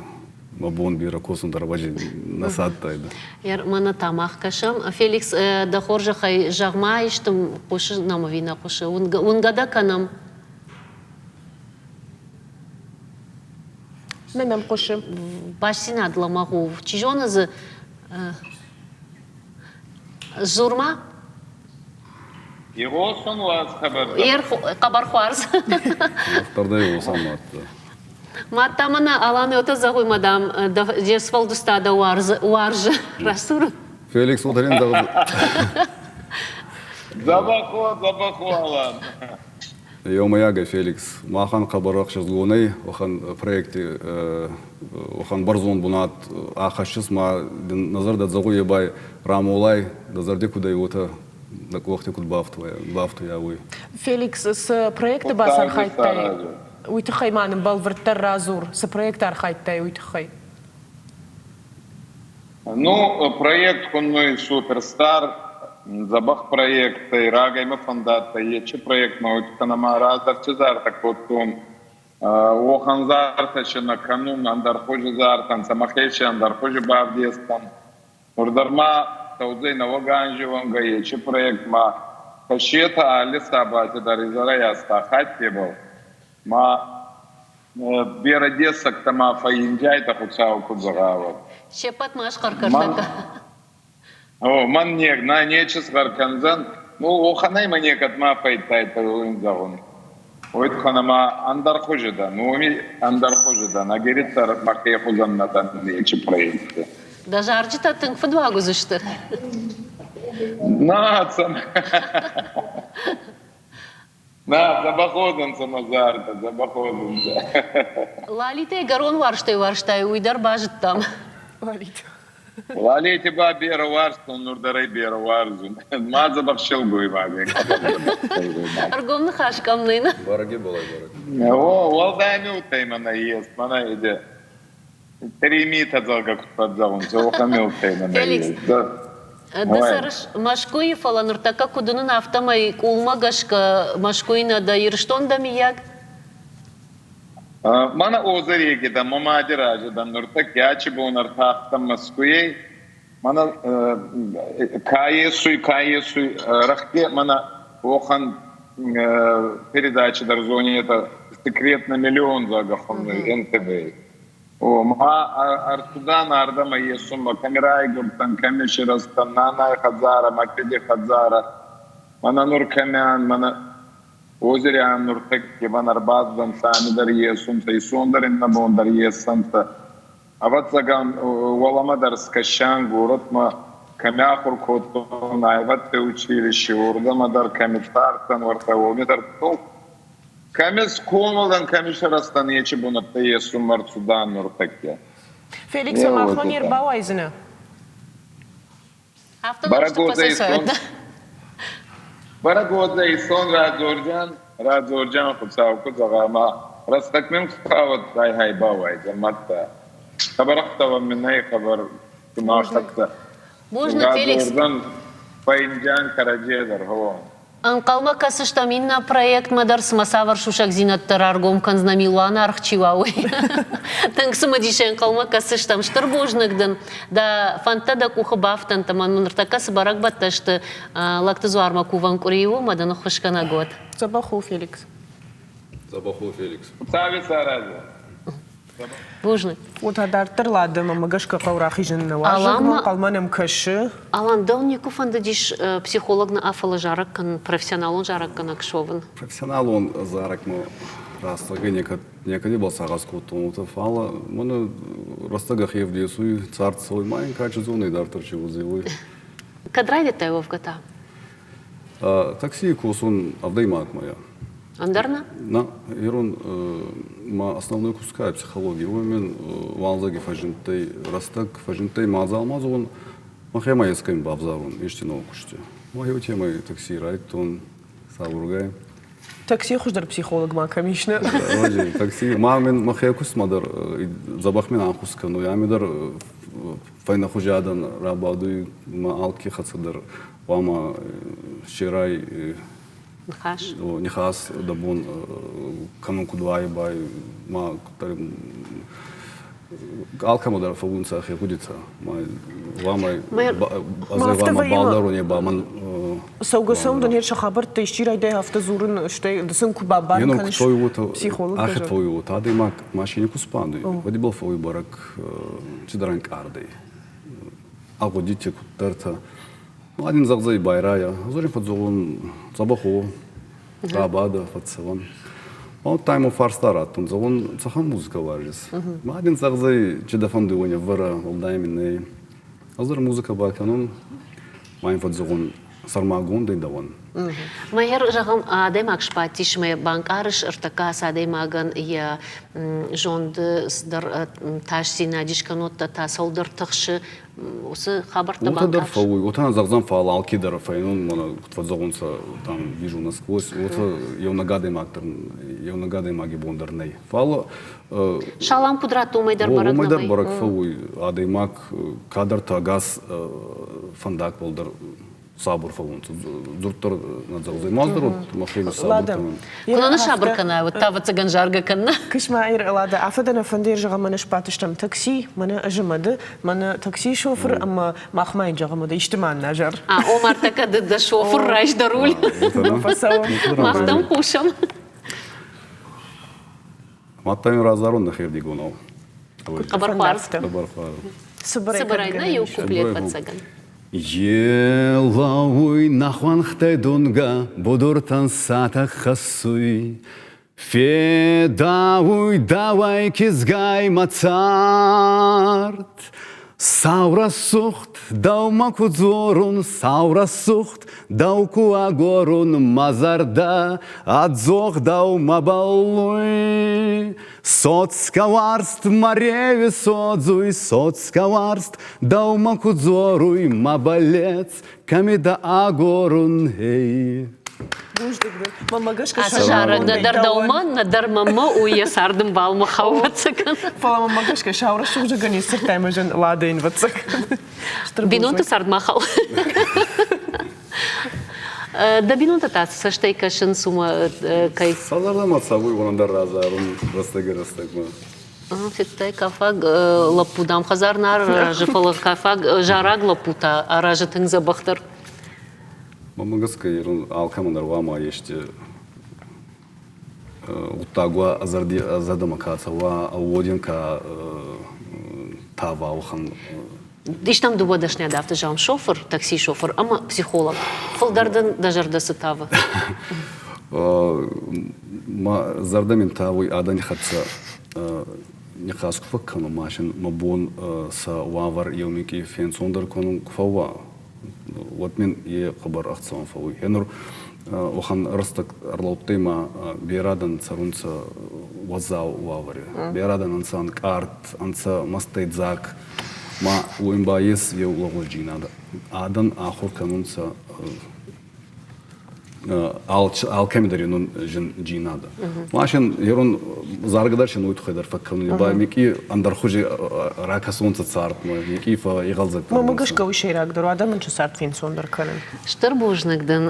мӕ бон берӕ косун дӕр ӕвӕдзи нӕ цадтайдӕ. Мӕнӕ та мах кӕсӕм. Феликс, дӕ хорзӕхӕй, зӕгъ-ма, исты хъусы нӕм ӕви нӕ хъусы? Уынгӕ дӕ кӕнӕм? Нӕ нӕм хъуысы. Бастдзинад лӕмӕгъ у. Чи зоны дзы Дзур-ма. Игъосун уаз хабар. Хъӕбӕр хуарз. Уӕддӕр игъосӕн мадта. Мадта мӕнӕ Алан уотӕ зӕгъуй, мадам, де сфӕлдистадӕ уарзы. Расур. Феликс уотӕ зӕгъуй. Дзӕбӕх уо, дзӕбӕх уо, Алан. Еумӕйагӕй Феликс, махӕн хъӕбӕр ӕхсӕзгонӕй уӕхӕн проекти уӕхӕн бӕрзонд бунат ахӕссис ма дин нӕ зӕрдӕ зӕгъуй ебай рамолай, дӕ зӕрди куд ӕй, уотӕ дӕ къохти куд бафтуйа, уой. Феликс, цы проекты бацархайдтай, уый тыххӕй ма нын бӕлвырддӕр радзур, цы проекты архайдтай, уый тыххӕй. Ну, проект хуннуй Суперстар, дзӕбӕх проекттӕй, рагӕй мӕ фӕндадтӕй, ечи проектмӕ уой туххӕн ӕма раздӕр чи зартӕ кодтон, уӕхӕн зартӕ си нӕ кӕнун, ӕндӕрхузи зартӕн сӕ мӕхе ӕндӕрхузи бавдестӕн. Нур дӕр ма цӕудзӕй нӕуӕг анзи уӕнгӕ ечи проектмӕ. Кӕсетӕ алли сабати дӕр изӕрӕй астахаттебӕл. Ма берӕ дессӕгтӕ ма фӕййиндиайтӕ Хуцау куд зӕгъа, уӕд. Се ппӕт ма схъӕр кӕртӕккӕ. О, мӕн не, нӕ нечи схъӕр кӕндзӕн. Ну, охӕнӕй мӕ некӕд ма фӕйдтайтӕ уин зӕгъун. Уой туххӕн ӕма ӕндӕр хузи дӕн. Уоми ӕндӕр хузи дӕн. Ӕгириддӕр мӕхе хузӕн нӕ дӕн нечи проекти. Дӕ зарджытӕ тынг фыдуаг уыдзысты. Нӕ, цӕмӕ. Нӕ, дзӕбӕх уодзӕнцӕ мӕ зӕрдӕ, дзӕбӕх уодзӕнцӕ. Лалитӕй гӕрон уарзтӕй уарзтай, уый дӕр базыдтам. Лалитӕ. Лалити ба берӕ уарзтон, нур дӕр ӕй берӕ уарзун. Ма дзӕбӕх силгоймаг. Ӕргом ныхас кӕм нӕй, нӕ? Бӕрӕги болай бӕрӕг. О, уӕлдай миутӕй мӕнӕ ес, мӕнӕ иде. Три мита зӕгъгӕ куд фӕззӕгъунцӕ, уӕхӕн миутӕй мӕнӕ Феликс, ес. Ды цӕрыс Мӕскуыйы, фӕлӕ ныртӕккӕ куыд уынын, афтӕмӕй къулмӕ гӕсгӕ Мӕскуыйы нӕ дӕ, Ирыстон дӕ, миййаг? Мӕнӕ Озӕреги дӕн, мӕ мади рази дӕн, нуртӕккӕ ачи бон ӕртахтӕн Мӕскуйӕй. Мӕнӕ ка есуй, ка есуй, рӕхги мӕнӕ уӕхӕн передачи дӕр зонетӕ «Секрет на миллион» зӕгъгӕ хуннуй НТВ-й. Ма ӕрцудан ардӕмӕ есунмӕ, кӕми райгурдтӕн, кӕми сирӕзтӕн, нанай хӕдзарӕ, мӕ фиди хӕдзарӕ. Мӕнӕ нур кӕми ан, мӕнӕ Озери ан нуртӕкки мӕн ӕрбацудӕнцӕ, ами дӕр есунцӕ, исон дӕр иннӕ бон дӕр есӕнцӕ. Ӕвӕццӕгӕн, уӕлӕмӕ дӕр скӕсӕн горӕтмӕ кӕми ахур кодтон, аивӕдты училище, уордӕмӕ дӕр кӕми цардтӕн, уӕртӕ уоми дӕр кӕми схъомыл дӕн, кӕми сирӕзтӕн, ечи бунӕттӕ есунмӕ ӕрцудан нуртӕккӕ. Феликс, махмӕ не рбауайдзынӕ? Бӕрӕгуодзӕй исон радзордзӕн, радзордзӕн Хуцау ку зӕгъа ма рӕстӕг мин хуцауӕд райхай бауайдзӕн мадта. Хъӕбӕр мин ӕй хъӕбӕр цума хӕццӕ. Бузныг, Феликс. Радзордзӕн фӕйндиан кӕрӕдзей дӕр, гъо. Ӕнхъӕлмӕ кӕсыстӕм иннӕ проектмӕ дӕр, цымӕ цавӕр сусӕгдзинӕдтӕ раргом кӕндзынӕ милуаны аргъ чи уа, уый. Тынг цымыдисӕй ӕнхъӕлмӕ кӕсыстӕм. Стыр бузныг дын, дӕ фӕндтӕ дӕ къухы бафтӕнт ӕмӕ ныртӕккӕ цы бӕрӕгбӕттӕ сты Лӕгты дзуармӕ кувӕн къуыри у, ӕмӕ дын ӕххуысгӕнӕг уӕд. Дзӕбӕх у, Феликс. Дзӕбӕх у, Феликс. Хуыцауи саразӕ. Бузныг. Уотӕ дарддӕр ладӕмӕ гӕсгӕ хъӕу рахизын нӕ уазӕгмӕ ӕнхъӕлмӕ нӕм кӕсы. Алан, дӕу никуы фӕндыдис психолог нӕ, фӕлӕ зарӕг кӕнын, профессионалон зарӕггӕнӕг суӕвын? Профессионалон зарӕгмӕ рӕстӕгӕй некӕд некӕд сагъӕс кодтон, уотӕ, фал мӕнӕ рӕстӕг ӕхе ӕвдесуй, цард цӕуй, ма ин кӕд зонуй дарддӕр чи уодзӕй, уой. Кӕд райдӕдтай уӕвгӕ та? Таксийы косун ӕвдӕймагмӕ. Ӕндӕр нӕ? Нӕ, ирон ма основной куская психология. Уой уалдзӕги фӕззиндтӕй рӕстӕг, фӕззиндтӕй мадзал мадзон, мӕхемӕ ескӕми бавзарун ести ног кусти. Ма еу темӕй такси райдтон сабургай. Такси хуыздӕр психолог ма кӕм ис, нӕ? Такси, ма мин мӕхе кустмӕ дӕр дзӕбӕх мин ӕнхус кӕнуй, ами дӕр фӕйнӕхузи адӕн рабадуй, ма алке хӕццӕ дӕр хъуамӕ ссерай Ныхас. Ныхас дӕ бон кӕнун куд уай, бай ма алкӕмӕ дӕр фӕуунцӕ ӕхе гъудитӕ. Ма гъуамӕ ӕзӕй балдӕруни ба мӕн Цӕугӕ цӕун дын сӕ хабӕрттӕ исчи райдайа афтӕ дзурын, стӕй ды сын куы бамбарын кӕныс психолог. Ӕхе фӕууй уотӕ адӕймаг машини ку сбадуй, уӕд ибӕл фӕууй бӕрӕг цидӕр ӕнкъардӕй. Ӕ гъудити куддӕртӕ. Ма дин зӕгъдзӕй байрайа. Ӕз ин фӕдздзорун дзӕбӕх уо, рабадӕ, фӕццӕуӕн. Уӕдта имӕ фарста раттун, зӕгъун, цӕхӕн музыкӕ уарзис? Ма дин зӕгъдзӕй, чи дӕ фӕндуй, уони ӕвӕрӕ, уӕлдай мин нӕй. Ӕз дӕр музыкӕ бакӕнун, ма ин фӕдздзорун сӕрмагондӕй дӕуӕн. Мӕгӕр, зӕгъӕм, адӕймаг сбадтис мӕ банкъарыс ӕртӕккӕ ацы адӕймагӕн йӕ зонды цыдӕр тасдзинад ис, кӕннод та цӕуылдӕр тыхсы, уыцы хабӕрттӕ Уотӕ дӕр фӕууй, уотӕ нӕ зӕгъдзӕн, фал алке дӕр фӕйнун, мӕнӕ куд фӕззӕгъунцӕ, там вижу насквозь, уотӕ еунӕг адӕймаг дӕр, еунӕг адӕймаги бон дӕр нӕй. Фал Салам куд радта, уымӕй дӕр бӕрӕг уымӕй дӕр бӕрӕг фӕууй, адӕймаг кадӕртӕ ӕгас фӕндагбӕл дӕр сабур фӕуунцӕ. Дзурддӕр нӕ зӕгъдзӕй. Ма дӕр мӕхе сабур кӕнун. Куы нӕ сабыр кӕнай, уӕд та ӕвӕццӕгӕн заргӕ кӕнна. Кысма Лада, афӕдӕ нӕ фӕнды зӕгъӕм, мӕнӕ сбадтыстӕм такси, мӕнӕ ӕзымӕды, мӕнӕ таксийы шофыр ӕмӕ махмӕ йын зӕгъӕм, исты ма нӕ зар. А, Омар, тӕккӕ ды дӕ шофыр райс дӕ руль. Мах дӕм хъусӕм. Мадта ин разарун нӕхердигонау. Хъӕбӕр хуарз. Хъӕбӕр хуарз. Цыбырӕй нӕ еу куплет ӕвӕццӕгӕн. Елауй нӕ хуӕнхтӕй дунгӕ будуртӕн сатӕг хӕссуй. Федауй дӕуӕй кизгай мӕ цард. Сау рӕсугъд дӕумӕ ку дзорун, сау рӕсугъд дӕу ку агорун, мӕ зӕрдӕ ӕдзох дӕумӕ бӕллуй. Соцгӕ уарзт мӕ реуи содзуй, соцгӕ уарзт дӕумӕ ку дзоруй, мӕ бӕллец кӕми дӕ агорун, эй. Ацы зарӕг нӕдӕр дӕумӕ, нӕдӕр мӕнмӕ у йӕ цардӕмбал махау ӕвӕццӕгӕн. Фӕлӕ мӕнмӕ гӕсгӕ сау рӕсугъд не сдзырдтай ӕмӕ зын Ладӕйын ӕвӕццӕгӕн. Бинонты цард махау. Дӕ бинонтӕ та цы цӕстӕй кӕсынц, уымӕ кӕй... Сӕ зӕрдӕмӕ цӕуй, уонӕн дӕр разарун рӕстӕгӕй-рӕстӕгмӕ. Федтай, кафаг лӕппу, дам, хӕдзар нӕ аразы, фӕлӕ кафаг зараг лӕппу та аразы тынг дзӕбӕхдӕр. Мӕнмӕ гӕсгӕ ирон алкӕмӕн дӕр уа ма ести гъуддаг уа, зӕрдӕмӕ ка цӕуа, уодин ка тава, уӕхӕн. Ис нӕм дыууӕ дӕсныйад афтӕ зӕгъӕм, шофыр, такси-шофыр ӕмӕ психолог. Фылдӕр дын дӕ зӕрдӕ цы тавы? Мӕ зӕрдӕ мин тавуй адӕни хӕццӕ нихас ку фӕккӕнун, ма син мӕ бон сӕ уавӕр еу минкъий фенцондӕр кӕнун ку фӕууа, уӕд мин е хъӕбӕр ӕхцӕуӕн фӕууй. Гъенур уӕхӕн рӕстӕг ӕрлӕудтӕй ма берӕ адӕн цӕрунцӕ уӕззау уавӕри. Берӕ адӕн ӕнцӕ ӕнкъард, ӕнцӕ мӕстӕйдзаг. Ма уин ба ес еу лӕгъуздзийнадӕ. Адӕн ахур кӕнунцӕ алкӕми дӕр ерун зиндзийнадӕ. Ма син ерун заргӕ дӕр син уой туххӕй дӕр фӕккӕнуни ба микъи ӕндӕр хузи ракӕсунцӕ цардмӕ, микъи фӕигъӕлдзӕг Мӕнмӕ гӕсгӕ уый сӕйрагдӕр у, адӕмӕн сӕ цард фенцондӕр кӕнын. Стыр бузныг дын.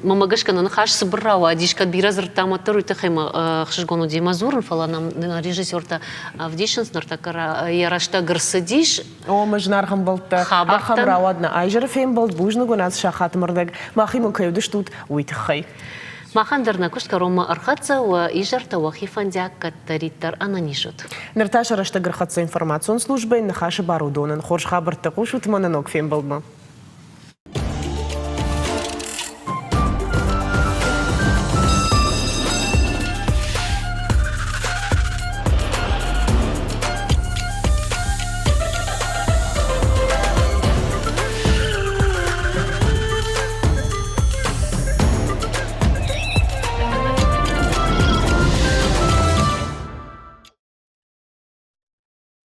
Мӕнмӕ гӕсгӕ нӕ ныхас цыбыр рауадис, кӕд бирӕ дзырдтам, уӕддӕр уый тыххӕй мӕ ӕхсызгон уыди мӕ дзурын, фӕлӕ нӕм режиссертӕ ӕвдисынц, ныртӕккӕ йӕ рӕстӕг ӕрцыдис. О, мӕ зынаргъ ӕмбӕлттӕ, ахӕм рауад нӕ айзӕры фембӕлд, бузныг уын ацы сахаты рдӕг махимӕ кӕй уыдыстут, уый тыххӕй. Махӕн дӕр нӕ куыст кӕронмӕ ӕрхӕццӕ, уӕ изӕртӕ уӕхи фӕндиаг кӕддӕриддӕр ӕнӕниз ут. Ныр та сӕ рӕстӕг ӕрхӕццӕ информацион службӕйы ныхасы бар уыдонӕн. Хорз хабӕрттӕ хъусут мӕнӕ ног фембӕлдмӕ.